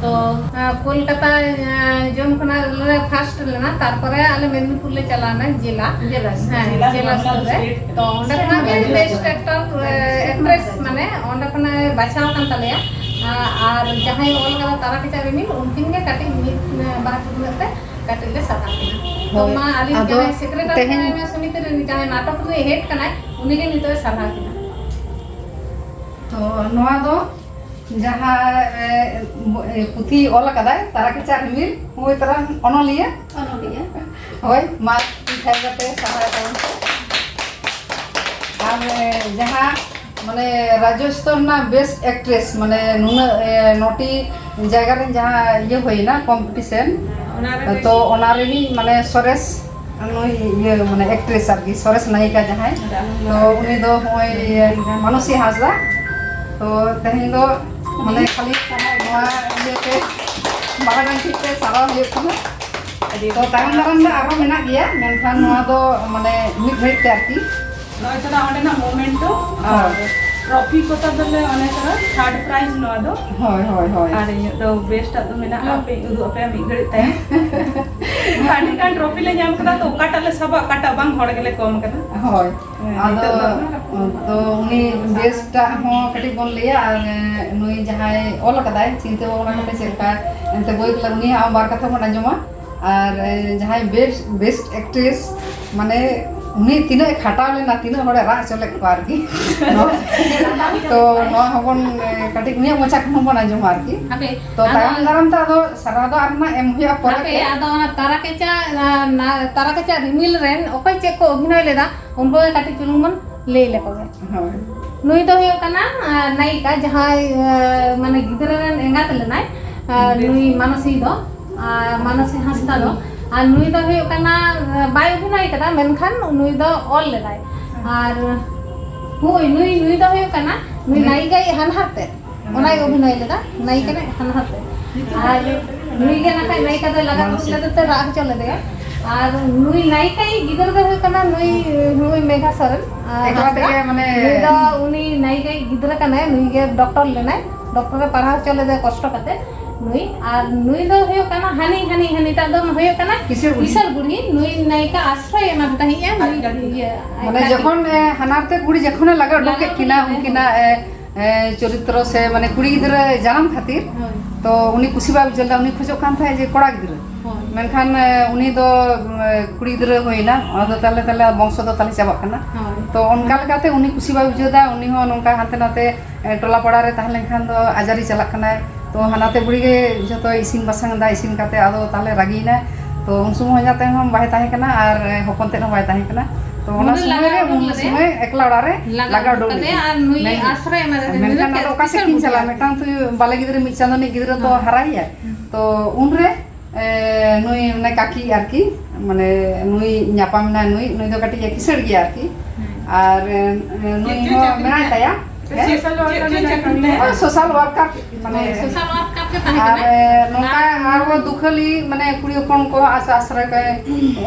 ᱛᱚ, ᱟᱸ, ᱠᱳᱞᱠᱟᱛᱟ, ᱟᱸ, ᱡᱳᱱ ᱠᱷᱚᱱᱟᱜ ᱞᱮ ᱯᱷᱟᱥᱴ ᱞᱮᱱᱟ, ᱛᱟᱨᱯᱚᱨᱮ ᱟᱞᱮ ᱢᱮᱫᱽᱱᱤᱯᱩᱨ ᱞᱮ ᱪᱟᱞᱟᱣᱱᱟ, ᱡᱮᱞᱟ᱾ ᱡᱮᱞᱟ᱾ ᱦᱮᱸ, ᱡᱮᱞᱟ ᱡᱮᱞᱟ ᱥᱛᱚᱨ ᱨᱮ᱾ ᱥᱛᱚᱨ ᱨᱮ᱾ ᱛᱚ, ᱚᱸᱰᱮ ᱠᱷᱚᱱᱟᱜ ᱜᱮ ᱵᱮᱥᱴ ᱮᱠᱴᱚᱨ, ᱮ, ᱮᱠᱴᱨᱮᱥ, ᱢᱟᱱᱮ, ᱚᱸᱰᱮ ᱠᱷᱚᱱᱟᱜ ᱵᱟᱪᱷᱟᱣ ᱠᱟᱱ ᱛᱟᱞᱮᱭᱟ᱾ ᱟ-, ᱟᱨ ᱡᱟᱦᱟᱸᱭ ᱚᱞ ᱠᱟᱫᱟ ᱛᱟᱨᱟ ᱠᱮᱪᱟᱜ ᱨᱤᱢᱤᱞ, ᱩᱱᱠᱤᱱ ᱜᱮ ᱠᱟᱹᱴᱤᱡ ᱢᱤᱫ, ᱮ, ᱵᱟᱨ ᱴᱩᱠᱩᱡ ᱛᱮ ᱠᱟᱹᱴᱤᱡ ᱞᱮ ᱥᱟᱨᱦᱟᱣ ᱠᱤᱱᱟ᱾ ᱛᱚ, ᱦᱳᱭ᱾ ᱢᱟ, ᱟᱹᱞᱤᱧ ᱟᱫᱚ ᱡᱟᱦᱟᱸᱭ ᱥᱮᱠᱨᱮᱴᱟᱨᱤ ᱛᱮᱦᱮᱧ ᱠᱟᱱᱟᱭ, ᱥᱚᱢᱤᱛᱤ ᱨᱮᱱ ᱡᱟᱦᱟᱸᱭ ᱱᱟᱴᱚᱠ ᱨᱤᱱᱤᱡ ᱦᱮᱰ ᱠᱟᱱᱟᱭ, ᱩᱱᱤ ᱜᱮ ᱱᱤᱛᱚᱜ ᱮ ᱥᱟᱨᱦᱟᱣ ᱠᱤᱱᱟ᱾ ᱛᱚ, ᱱᱚᱣᱟ ᱫᱚ ᱡᱟᱦᱟᱸ, ᱮ, ᱮ, ᱯᱩᱛᱷᱤ ᱚᱞ ᱟᱠᱟᱫᱟᱭ ᱛᱟᱨᱟ ᱠᱮᱪᱟᱜ ᱨᱤᱢᱤᱞ, ᱦᱳᱭ ᱛᱟᱨᱟ ᱚᱱᱚᱞᱤᱭᱟᱹ᱾ ᱚᱱᱚᱞᱤᱭᱟᱹ᱾ ᱦᱳᱭ, ᱢᱟ ᱛᱤ ᱛᱷᱟᱭᱚ ᱠᱟᱛᱮ ᱥᱟᱨᱦᱟᱣ ᱛᱟᱵᱚᱱ ᱯᱮ᱾ ᱟᱨ, ᱮ, ᱡᱟᱦᱟᱸ, ᱢᱟᱱᱮ, ᱨᱟᱡᱽᱡᱚ ᱥᱛᱚᱨ ᱨᱮᱱᱟᱜ ᱵᱮᱥᱴ ᱮᱠᱴᱨᱮᱥ, ᱢᱟᱱᱮ, ᱱᱩᱱᱟᱹᱜ, ᱮ, ᱱᱚᱴᱤ ᱡᱟᱭᱜᱟ ᱨᱮᱱ ᱡᱟᱦᱟᱸ ᱤᱭᱟᱹ ᱦᱩᱭᱱᱟ ᱠᱚᱢᱯᱤᱴᱤᱥᱮᱱ, ᱚᱱᱟ ᱨᱮ ᱛᱚ ᱚᱱᱟ ᱨᱤᱱᱤᱡ, ᱢᱟᱱᱮ, ᱥᱚᱨᱮᱥ ᱱᱩᱭ ᱤᱭᱟᱹ, ᱢᱟᱱᱮ, ᱮᱠᱴᱨᱮᱥ ᱟᱨᱠᱤ, ᱥᱚᱨᱮᱥ ᱱᱟᱭᱤᱠᱟ ᱡᱟᱦᱟᱸᱭ, ᱛᱚ ᱩᱱᱤ ᱫᱚ ᱱᱚᱜᱼᱚᱭ ᱢᱟᱱᱚᱥᱤ ᱦᱟᱸᱥᱫᱟ᱾ ᱛᱚ ᱛᱮᱦᱮᱧ ᱫᱚ, ᱢᱟᱱᱮ, ᱠᱷᱟᱹᱞᱤ ᱱᱚᱣᱟ ᱤᱭᱟᱹᱛᱮ ᱵᱟᱦᱟ ᱰᱟᱹᱱᱴᱤ ᱛᱮ ᱥᱟᱨᱦᱟᱣ ᱦᱩᱭᱩᱜ ᱠᱟᱱᱟ᱾ ᱛᱚ ᱛᱟᱭᱚᱢ ᱫᱟᱨᱟᱢ ᱫᱚ ᱟᱨᱦᱚᱸ ᱢᱮᱱᱟᱜ ᱜᱮᱭᱟ, ᱢᱮᱱᱠᱷᱟᱱ ᱱᱚᱣᱟ ᱫᱚ, ᱢᱟᱱᱮ, ᱢᱤᱫ ᱜᱷᱟᱹᱲᱤᱡ ᱛᱮ ᱟᱨᱠᱤ᱾ ᱱᱚᱜᱼᱚᱭ ᱛᱚᱨᱟ ᱚᱸᱰᱮᱱᱟᱜ ᱢᱳᱢᱮᱱᱴᱳ ᱟᱨ ᱦᱳᱭ᱾ ᱴᱨᱚᱯᱷᱤ ᱠᱚᱛᱟ ᱫᱚᱞᱮ ᱚᱱᱮ ᱛᱚᱨᱟ ᱛᱷᱟᱨᱰ ᱯᱨᱟᱭᱤᱡᱽ ᱱᱚᱣᱟ ᱫᱚ᱾ ᱦᱳᱭ, ᱦᱳᱭ, ᱦᱳᱭ᱾ ᱟᱨ ᱤᱧᱟᱹᱜ ᱫᱚ ᱵᱮᱥᱴᱟᱜ ᱫᱚ ᱢᱮᱱᱟᱜᱼᱟ, ᱦᱳᱭ᱾ ᱦᱟᱯᱮᱧ ᱩᱫᱩᱜ ᱟᱯᱮᱭᱟ ᱢᱤᱫ ᱜᱷᱟᱹᱲᱤᱡ ᱛᱟᱭᱚᱢ᱾ ᱟᱹᱰᱤ ᱜᱟᱱ ᱴᱨᱚᱯᱷᱤ ᱞᱮ ᱧᱟᱢ ᱠᱟᱫᱟ, ᱛᱚ ᱚᱠᱟᱴᱟᱜ ᱞᱮ ᱥᱟᱵᱟ, ᱚᱠᱟᱴᱟᱜ ᱵᱟᱝ, ᱦᱚᱲ ᱜᱮᱞᱮ ᱠᱚᱢ ᱠᱟᱱᱟ᱾ ᱦᱳᱭ᱾ ᱦᱮᱸ, ᱟᱫᱚ, ᱱᱤᱛᱚᱜ ᱫᱚ ᱛᱚ ᱩᱱᱤ ᱵᱮᱥᱴᱟᱜ ᱦᱚᱸ ᱠᱟᱹᱴᱤᱡ ᱵᱚᱱ ᱞᱟᱹᱭᱟ, ᱟᱨ ᱱᱩᱭ ᱡᱟᱦᱟᱸᱭ ᱚᱞ ᱠᱟᱫᱟᱭ, ᱪᱤᱱᱛᱟᱹ ᱵᱷᱟᱵᱽᱱᱟ ᱠᱟᱛᱮ ᱪᱮᱫ ᱞᱮᱠᱟ, ᱮᱱᱛᱮ ᱵᱳᱭ ᱠᱚᱞᱮ, ᱩᱱᱤᱭᱟᱜ ᱦᱚᱸ ᱵᱟᱨ ᱠᱟᱛᱷᱟ ᱵᱚᱱ ᱟᱸᱡᱚᱢᱟ᱾ ᱟᱨ ᱡᱟᱦᱟᱸᱭ ᱵᱮᱥᱴ, ᱵᱮᱥᱴ ᱮᱠᱴᱨᱮᱥ ᱢᱟᱱᱮ ᱩᱱᱤ ᱛᱤᱱᱟᱹᱜ ᱮ ᱠᱷᱟᱴᱟᱣ ᱞᱮᱱᱟ, ᱛᱤᱱᱟᱹᱜ ᱦᱚᱲᱮ ᱨᱟᱜ ᱦᱚᱪᱚ ᱞᱮᱫ ᱠᱚᱣᱟ ᱟᱨᱠᱤ᱾ ᱛᱚ ᱱᱚᱣᱟ ᱦᱚᱸᱵᱚᱱ ᱮ, ᱠᱟᱹᱴᱤᱡ ᱩᱱᱤᱭᱟᱜ ᱢᱚᱪᱟ ᱠᱷᱚᱱ ᱦᱚᱸᱵᱚᱱ ᱟᱸᱡᱚᱢᱟ ᱟᱨᱠᱤ᱾ ᱦᱟᱯᱮ, ᱛᱚ ᱟᱫᱚ ᱛᱟᱭᱚᱢ ᱫᱟᱨᱟᱢ ᱛᱮ ᱟᱫᱚ ᱥᱟᱨᱦᱟᱣ ᱫᱚ ᱟᱨ ᱱᱟᱜ ᱮᱢ ᱦᱩᱭᱩᱜᱼᱟ ᱯᱚᱨᱮ ᱦᱟᱯᱮ, ᱛᱮ᱾ ᱟᱫᱚ ᱚᱱᱟ ᱛᱟᱨᱟ ᱠᱮᱪᱟ, ᱚᱱᱟ ᱛᱟᱨᱟ ᱠᱮᱪᱟ ᱨᱤᱢᱤᱞ ᱨᱮᱱ ᱚᱠᱚᱭ ᱪᱮᱫ ᱠᱚ ᱚᱵᱷᱤᱱᱚᱭ ᱞᱮᱫᱟ, ᱩᱱᱠᱩ ᱜᱮ ᱠᱟᱹᱴᱤᱡ ᱪᱩᱞᱩᱝ ᱵᱚᱱ ᱞᱟᱹᱭ ᱞᱮᱠᱚ ᱜᱮ᱾ ᱦᱳᱭ᱾ ᱱᱩᱭ ᱫᱚ ᱦᱩᱭᱩᱜ ᱠᱟᱱᱟ, ᱟᱸ, ᱱᱟᱭᱤᱠᱟ, ᱡᱟᱦᱟᱸᱭ, ᱟᱸ, ᱢᱟᱱᱮ ᱜᱤᱫᱽᱨᱟᱹ ᱨᱮᱱ ᱮᱸᱜᱟᱛ ᱞᱮᱱᱟᱭ, ᱟᱸ, ᱵᱮᱥ᱾ ᱱᱩᱭ ᱢᱟᱱᱚᱥᱤ ᱫᱚ, ᱟᱨ ᱢᱟᱱᱚᱥᱤ ᱦᱟᱸᱥᱫᱟ ᱫᱚ᱾ ᱟᱨ ᱱᱩᱭ ᱫᱚ ᱦᱩᱭᱩᱜ ᱠᱟᱱᱟ, ᱟᱸ, ᱵᱟᱭ ᱚᱵᱷᱤᱱᱚᱭ ᱠᱟᱫᱟ, ᱢᱮᱱᱠᱷᱟᱱ ᱱᱩᱭ ᱫᱚ ᱚᱞ ᱞᱮᱫᱟᱭ᱾ ᱟᱨ ᱦᱳᱭ, ᱱᱩᱭ, ᱱᱩᱭ ᱫᱚ ᱦᱩᱭᱩᱜ ᱠᱟᱱᱟ, ᱱᱩᱭ ᱦᱩᱸ᱾ ᱱᱟᱭᱤᱠᱟᱭᱤᱡ ᱦᱟᱱᱦᱟᱨ ᱛᱮ᱾ ᱚᱱᱟᱭ ᱚᱵᱷᱤᱱᱚᱭ ᱞᱮᱫᱟ, ᱱᱟᱭᱤᱠᱟ ᱨᱮᱱ ᱦᱟᱱᱦᱟᱨ ᱛᱮ᱾ ᱟᱨ ᱱᱩᱭ ᱜᱮ ᱱᱟᱠᱷᱟᱡ ᱱᱟᱭᱤᱠᱟ ᱫᱚᱭ ᱞᱟᱜᱟ ᱛᱩᱫ ᱞᱮᱫᱮ ᱛᱮ ᱨᱟᱜ ᱦᱚᱪᱚ ᱞᱮᱫᱮᱭᱟ᱾ ᱟᱨ ᱱᱩᱭ ᱱᱟᱭᱤᱠᱟᱭᱤᱡ ᱜᱤᱫᱽᱨᱟᱹ ᱫᱚ ᱦᱩᱭᱩᱜ ᱠᱟᱱᱟ ᱱᱩᱭ, ᱱᱩᱭ ᱢᱮᱜᱷᱟ ᱥᱚᱨᱮᱱ, ᱟᱨ ᱮᱠᱞᱟ ᱦᱟᱸᱥᱫᱟ᱾ ᱛᱮᱜᱮ ᱢᱟᱱᱮ ᱱᱩᱭ ᱫᱚ ᱩᱱᱤ ᱱᱟᱭᱤᱠᱟᱭᱤᱡ ᱜᱤᱫᱽᱨᱟᱹ ᱠᱟᱱᱟᱭ, ᱱᱩᱭ ᱜᱮ ᱰᱚᱠᱴᱚᱨ ᱞᱮᱱᱟᱭ, ᱰᱚᱠᱴᱚᱨ ᱮ ᱯᱟᱲᱦᱟᱣ ᱦᱚᱪᱚ ᱞᱮᱫᱮᱭᱟ ᱠᱚᱥᱴᱚ ᱠᱟᱛᱮ᱾ ᱱᱩᱭ, ᱟᱨ ᱱᱩᱭ ᱫᱚ ᱦᱩᱭᱩᱜ ᱠᱟᱱᱟ ᱦᱟᱹᱱᱤ, ᱦᱟᱹᱱᱤ, ᱦᱟᱹᱱᱤᱴᱟᱜ ᱫᱚ ᱦᱩᱭᱩᱜ ᱠᱟᱱᱟ ᱠᱤᱥᱟᱹᱬ ᱵᱩᱲᱦᱤ᱾ ᱠᱤᱥᱟᱹᱬ ᱵᱩᱲᱦᱤ᱾ ᱱᱩᱭ ᱱᱟᱭᱤᱠᱟ ᱟᱥᱨᱚᱭ ᱮᱢᱟᱫᱮ ᱛᱟᱦᱮᱸᱫᱼᱟ, ᱱᱩᱭ ᱟᱡ ᱜᱟᱛᱮ᱾ ᱤᱭᱟᱹ, ᱟᱡ ᱢᱟᱱᱮ ᱜᱟᱛᱮ᱾ ᱡᱚᱠᱷᱚᱱ, ᱮ, ᱦᱟᱱᱦᱟᱨ ᱛᱮ ᱠᱩᱲᱤ ᱡᱚᱠᱷᱚᱱᱮ ᱞᱟᱜᱟ ᱩᱰᱩᱠ ᱞᱟᱜᱟ ᱠᱮᱫ ᱠᱤᱱᱟ, ᱩᱰᱩᱠ ᱠᱮᱫ ᱩᱱᱠᱤᱱᱟᱜ, ᱮ, ᱮ, ᱪᱚᱨᱤᱛᱨᱚ ᱥᱮ ᱢᱟᱱᱮ ᱠᱩᱲᱤ ᱜᱤᱫᱽᱨᱟᱹ ᱡᱟᱱᱟᱢ ᱠᱷᱟᱹᱛᱤᱨ, ᱦᱳᱭ᱾ ᱛᱚ ᱩᱱᱤ ᱠᱩᱥᱤ ᱵᱟᱭ ᱵᱩᱡᱷᱟᱹᱣ ᱞᱮᱫᱟ, ᱩᱱᱤ ᱠᱷᱚᱡᱚᱜ ᱠᱟᱱ ᱛᱟᱦᱮᱸᱫ ᱡᱮ ᱠᱚᱲᱟ ᱜᱤᱫᱽᱨᱟᱹ᱾ ᱦᱳᱭ᱾ ᱢᱮᱱᱠᱷᱟᱱ, ᱮ, ᱩᱱᱤ ᱫᱚ, ᱮ, ᱠᱩᱲᱤ ᱜᱤᱫᱽᱨᱟᱹ ᱦᱩᱭᱱᱟ, ᱚᱱᱟ ᱫᱚ ᱛᱟᱦᱞᱮ, ᱛᱟᱦᱞᱮ ᱵᱚᱝᱥᱚ ᱫᱚ ᱛᱟᱦᱞᱮ ᱪᱟᱵᱟᱜ ᱠᱟᱱᱟ᱾ ᱦᱳᱭ᱾ ᱛᱚ ᱚᱱᱠᱟ ᱞᱮᱠᱟᱛᱮ ᱩᱱᱤ ᱠᱩᱥᱤ ᱵᱟᱭ ᱵᱩᱡᱷᱟᱹᱣ ᱮᱫᱟ, ᱩᱱᱤ ᱦᱚᱸ ᱱᱚᱝᱠᱟ ᱦᱟᱱᱛᱮ ᱱᱟᱛᱮ, ᱮ, ᱴᱚᱞᱟ ᱯᱟᱲᱟ ᱨᱮ ᱛᱟᱦᱮᱸ ᱞᱮᱱᱠᱷᱟᱱ ᱫᱚ ᱟᱡᱟᱨᱤ ᱪᱟᱞᱟᱜ ᱠᱟᱱᱟᱭ᱾ ᱛᱚ ᱦᱟᱱᱟᱛᱮ ᱵᱩᱲᱤ ᱜᱮ ᱡᱷᱚᱛᱚᱭ ᱤᱥᱤᱱ ᱵᱟᱥᱟᱝ ᱮᱫᱟ, ᱤᱥᱤᱱ ᱠᱟᱛᱮ ᱟᱫᱚ ᱛᱟᱦᱞᱮ ᱨᱟᱹᱜᱤᱭᱮᱱᱟᱭ᱾ ᱛᱚ ᱩᱱ ᱥᱚᱢᱚᱭ ᱦᱚᱧᱦᱟᱨ ᱛᱮᱦᱚᱸ ᱵᱟᱭ ᱛᱟᱦᱮᱸ ᱠᱟᱱᱟ ᱟᱨ, ᱮ, ᱦᱚᱯᱚᱱ ᱛᱮᱫ ᱦᱚᱸ ᱵᱟᱭ ᱛᱟᱦᱮᱸ ᱠᱟᱱᱟ᱾ ᱛᱚ ᱚᱱᱟ ᱩᱱᱤ ᱥᱚᱢᱚᱭ ᱞᱟᱜᱟ ᱨᱮ, ᱩᱰᱩᱠ ᱩᱱ ᱞᱮᱫᱮᱭᱟ᱾ ᱥᱚᱢᱚᱭ ᱮᱠᱞᱟ ᱚᱲᱟᱜ ᱨᱮ ᱞᱟᱜᱟ ᱞᱟᱜᱟ ᱩᱰᱩᱠ ᱩᱰᱩᱠ ᱠᱟᱫᱮᱭᱟ ᱞᱮᱫᱮᱭᱟ᱾ ᱟᱨ ᱱᱩᱭ ᱢᱮᱱ-, ᱟᱥᱨᱚᱭ ᱮᱢᱟᱫᱮ ᱛᱟᱦᱮᱸᱫ᱾ ᱢᱮᱱᱠᱷᱟᱱ ᱱᱩᱭ ᱟᱫᱚ ᱫᱚ ᱚᱠᱟ ᱥᱮᱫ ᱠᱤᱥᱟᱹᱬ ᱠᱤᱱ ᱵᱩᱲᱦᱤ ᱪᱟᱞᱟᱜᱼᱟ? ᱟᱨᱠᱤ᱾ ᱢᱤᱫᱴᱟᱝ ᱛᱚ ᱵᱟᱞᱮ ᱜᱤᱫᱽᱨᱟᱹ ᱢᱤᱫ ᱪᱟᱸᱫᱳ ᱨᱤᱱᱤᱡ ᱜᱤᱫᱽᱨᱟᱹ ᱛᱚ ᱦᱮᱸ᱾ ᱦᱟᱨᱟᱭᱮᱭᱟᱭ᱾ ᱦᱮᱸ᱾ ᱛᱚ ᱩᱱᱨᱮ, ᱮ, ᱱᱩᱭ ᱢᱟᱱᱮ ᱠᱟᱠᱤ ᱟᱨᱠᱤ, ᱢᱟᱱᱮ ᱱᱩᱭ ᱧᱟᱯᱟᱢ ᱮᱱᱟ, ᱱᱩᱭ, ᱱᱩᱭ ᱫᱚ ᱠᱟᱹᱴᱤᱡ ᱮ ᱠᱤᱥᱟᱹᱬ ᱜᱮᱭᱟ ᱟᱨᱠᱤ᱾ ᱦᱮᱸ᱾ ᱟᱨ, ᱮ, ᱱᱩᱭ ᱪᱮᱫ ᱦᱚᱸ ᱪᱟᱹᱠᱨᱤ ᱢᱮᱱᱟᱭ ᱠᱟᱱᱟ? ᱛᱟᱭᱟ᱾ ᱦᱮᱸ? ᱪᱮᱫ, ᱪᱮᱫ, ᱪᱮᱫ ᱪᱟᱹᱠᱨᱤ ᱛᱟᱭᱟ? ᱳᱭ social worker, ᱢᱟᱱᱮ ᱦᱳᱭ, social worker ᱜᱮ ᱛᱟᱦᱮᱸ ᱟᱨ, ᱠᱟᱱᱟᱭ᱾ ᱮ, ᱱᱚᱝᱠᱟ ᱟᱨ ᱟᱨᱦᱚᱸ ᱫᱩᱠᱷᱟᱹᱞᱤ, ᱢᱟᱱᱮ ᱠᱩᱲᱤ ᱦᱚᱯᱚᱱ ᱠᱚ ᱟᱥᱟ ᱟᱥᱨᱚᱭ ᱠᱚ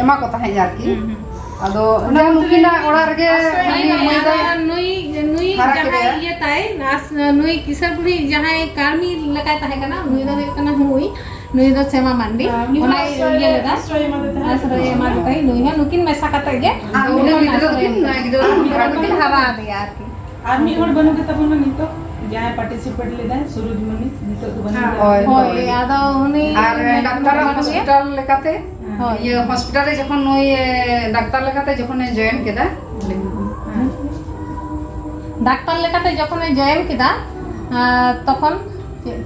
ᱮᱢᱟ ᱠᱚ ᱛᱟᱦᱮᱸᱫ ᱟᱨᱠᱤ᱾ ᱦᱩᱸ, ᱦᱩᱸ᱾ ᱟᱫᱚ ᱚᱱᱟ ᱱᱩᱠᱤᱱᱟᱜ ᱚᱲᱟᱜ ᱨᱮᱜᱮ ᱟᱥᱨᱚᱭ ᱩᱱᱤ ᱮᱢᱟᱭ ᱢᱟᱹᱭ ᱫᱚᱭ ᱟᱨ ᱱᱩᱭ, ᱱᱩᱭ ᱦᱟᱨᱟ ᱡᱟᱦᱟᱸᱭ ᱠᱮᱫᱮᱭᱟ᱾ ᱤᱭᱟᱹ ᱛᱟᱭ, ᱟᱥ-, ᱱᱩᱭ ᱠᱤᱥᱟᱹᱬ ᱵᱩᱲᱦᱤ ᱡᱟᱦᱟᱸᱭ ᱠᱟᱹᱲᱢᱤ ᱞᱮᱠᱟᱭ ᱛᱟᱦᱮᱸ ᱠᱟᱱᱟ, ᱱᱩᱭ ᱫᱚ ᱦᱩᱭᱩᱜ ᱠᱟᱱᱟ ᱦᱩᱭ, ᱱᱩᱭ ᱫᱚ ᱥᱮᱢᱟ ᱢᱟᱱᱰᱤ᱾ ᱦᱮᱸ, ᱩᱱᱤ ᱦᱚᱸ ᱚᱱᱟᱭ ᱟᱥᱨᱚᱭ, ᱤᱭᱟᱹ ᱞᱮᱫᱟ, ᱟᱥᱨᱚᱭ ᱮᱢᱟᱫᱮ ᱛᱟᱦᱮᱸᱫ᱾ ᱟᱥᱨᱚᱭ ᱮᱢᱟᱫᱮ ᱛᱟᱦᱮᱸᱫ, ᱱᱩᱭ ᱦᱚᱸ ᱱᱩᱠᱤᱱ ᱢᱮᱥᱟ ᱠᱟᱛᱮ ᱜᱮ ᱟᱨ ᱩᱱᱤ ᱩᱱᱤ ᱜᱤᱫᱽᱨᱟᱹ ᱟᱥᱨᱚᱭ ᱫᱚᱠᱤᱱ, ᱮᱢᱟᱫᱮ ᱜᱤᱫᱽᱨᱟᱹ ᱛᱟᱦᱮᱸᱫ᱾ ᱫᱚᱠᱤᱱ ᱦᱟᱨᱟ ᱟᱫᱮᱭᱟ ᱟᱨᱠᱤ᱾ ᱟᱨ ᱢᱤᱫ ᱦᱚᱲ ᱵᱟᱹᱱᱩᱜ ᱜᱮ ᱛᱟᱵᱚᱱᱟ ᱱᱤᱛᱚᱜ, ᱡᱟᱦᱟᱸᱭ participate ᱞᱮᱫᱟᱭ, ᱥᱩᱨᱩᱡᱽ ᱢᱩᱱᱤ, ᱱᱤᱛᱚᱜ ᱫᱚ ᱵᱟᱹᱱᱩᱜ ᱦᱮᱸ᱾ ᱜᱮᱭᱟ᱾ ᱦᱳᱭ, ᱦᱳᱭ, ᱦᱳᱭ᱾ ᱟᱫᱚ ᱩᱱᱤ ᱟᱨ ᱢᱮᱱ ᱰᱟᱠᱛᱟᱨᱟᱜ ᱵᱟᱹᱱᱩᱜ ᱜᱮᱭᱟ᱾ Hospital ᱞᱮᱠᱟᱛᱮ, ᱦᱳᱭ᱾ ᱤᱭᱟᱹ ᱦᱚᱥᱯᱤᱴᱟᱞ ᱨᱮ ᱡᱚᱠᱷᱚᱱ ᱱᱩᱭ ᱮ, ᱰᱟᱠᱛᱟᱨ ᱞᱮᱠᱟᱛᱮ ᱡᱚᱠᱷᱚᱱᱮ ᱡᱚᱭᱮᱱ ᱠᱮᱫᱟ, ᱰᱟᱠᱛᱟᱨ ᱞᱮᱠᱟᱛᱮ ᱡᱚᱠᱷᱚᱱᱮ ᱡᱚᱭᱮᱱ ᱠᱮᱫᱟ, ᱟᱨ ᱛᱚᱠᱷᱚᱱ ᱪᱮᱫ?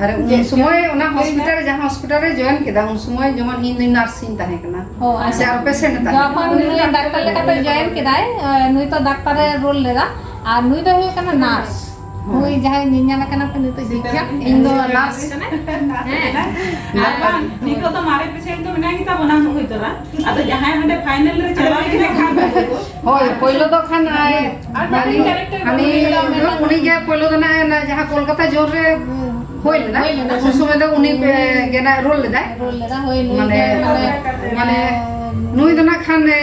ᱟᱨ ᱩᱱ ᱪᱮᱫ ᱥᱚᱢᱚᱭ ᱪᱚ? ᱚᱱᱟ ᱦᱚᱥᱯᱤᱴᱟᱞ ᱨᱮ, ᱡᱟᱦᱟᱸ ᱦᱚᱥᱯᱤᱴᱟᱞ ᱨᱮ ᱡᱚᱭᱮᱱ ᱠᱮᱫᱟ, ᱩᱱ ᱥᱚᱢᱚᱭ ᱡᱮᱢᱚᱱ ᱤᱧ ᱫᱚ ᱱᱟᱨᱥ ᱤᱧ ᱛᱟᱦᱮᱸ ᱠᱟᱱᱟ᱾ ᱚ, ᱥᱮ ᱟᱪᱪᱷᱟ᱾ ᱟᱨ ᱯᱮᱥᱮᱱᱴ ᱮ ᱛᱟᱦᱮᱸ ᱡᱚᱠᱷᱚᱱ ᱠᱟᱱᱟ᱾ ᱱᱩᱭ ᱰᱟᱠᱛᱟᱨ ᱞᱮᱠᱟᱛᱮ ᱡᱚᱭᱮᱱ ᱠᱮᱫᱟᱭ, ᱮ, ᱱᱩᱭ ᱛᱚ ᱰᱟᱠᱛᱟᱨ ᱮ ᱨᱳᱞ ᱞᱮᱫᱟ, ᱟᱨ ᱱᱩᱭ ᱫᱚ ᱦᱩᱭᱩᱜ ᱠᱟᱱᱟ ᱱᱟᱨᱥ᱾ ᱦᱳᱭ᱾ ᱱᱩᱭ ᱡᱟᱦᱟᱸᱭ ᱧᱮᱧᱟᱢᱮ ᱠᱟᱱᱟ ᱯᱮ ᱱᱤᱛᱚᱜ ᱡᱤᱡᱟᱜ, ᱤᱧ ᱫᱚ ᱱᱟᱨᱥ᱾ ᱦᱮᱸ᱾ ᱟᱨ ᱵᱟᱝ, ᱱᱤᱛᱚᱜ ᱫᱚ ᱢᱟᱨᱮ ᱯᱮᱥᱮᱱᱴ ᱫᱚ ᱢᱮᱱᱟᱭ ᱜᱮᱛᱟ ᱵᱚᱱᱟ ᱱᱩᱭ ᱛᱚᱨᱟ᱾ ᱟᱫᱚ ᱡᱟᱦᱟᱸᱭ ᱦᱟᱸᱰᱮ ᱯᱷᱟᱭᱱᱮᱞ ᱨᱮ ᱪᱟᱞᱟᱣ ᱞᱮᱱᱠᱷᱟᱱ ᱦᱳᱭ, ᱯᱳᱭᱞᱳ ᱫᱚ ᱠᱷᱟᱱ ᱟᱭ, ᱟᱨ ᱢᱤᱫᱴᱮᱱ ᱦᱟᱹᱱᱤ, ᱠᱮᱨᱮᱠᱴᱟᱨ ᱦᱟᱹᱱᱤ, ᱩᱱᱤ ᱫᱚ ᱩᱱᱤ ᱜᱮ ᱯᱳᱭᱞᱳ ᱫᱚ ᱱᱟᱜ ᱡᱟᱦᱟᱸ ᱠᱳᱞᱠᱟᱛᱟ ᱡᱳᱨ ᱨᱮ ᱦᱩᱭ ᱞᱮᱱᱟ, ᱦᱩᱭ ᱞᱮᱱᱟ᱾ ᱩᱱ ᱥᱚᱢᱚᱭ ᱫᱚ ᱩᱱᱤ ᱜᱮ ᱱᱟᱜ ᱨᱳᱞ ᱞᱮᱫᱟᱭ᱾ ᱨᱳᱞ ᱞᱮᱫᱟ, ᱦᱳᱭ, ᱱᱩᱭ ᱢᱟᱱᱮ, ᱜᱮ ᱢᱟᱱᱮ, ᱮᱸ, ᱱᱩᱭ ᱫᱚ ᱱᱟᱜ ᱠᱷᱟᱱ, ᱮ,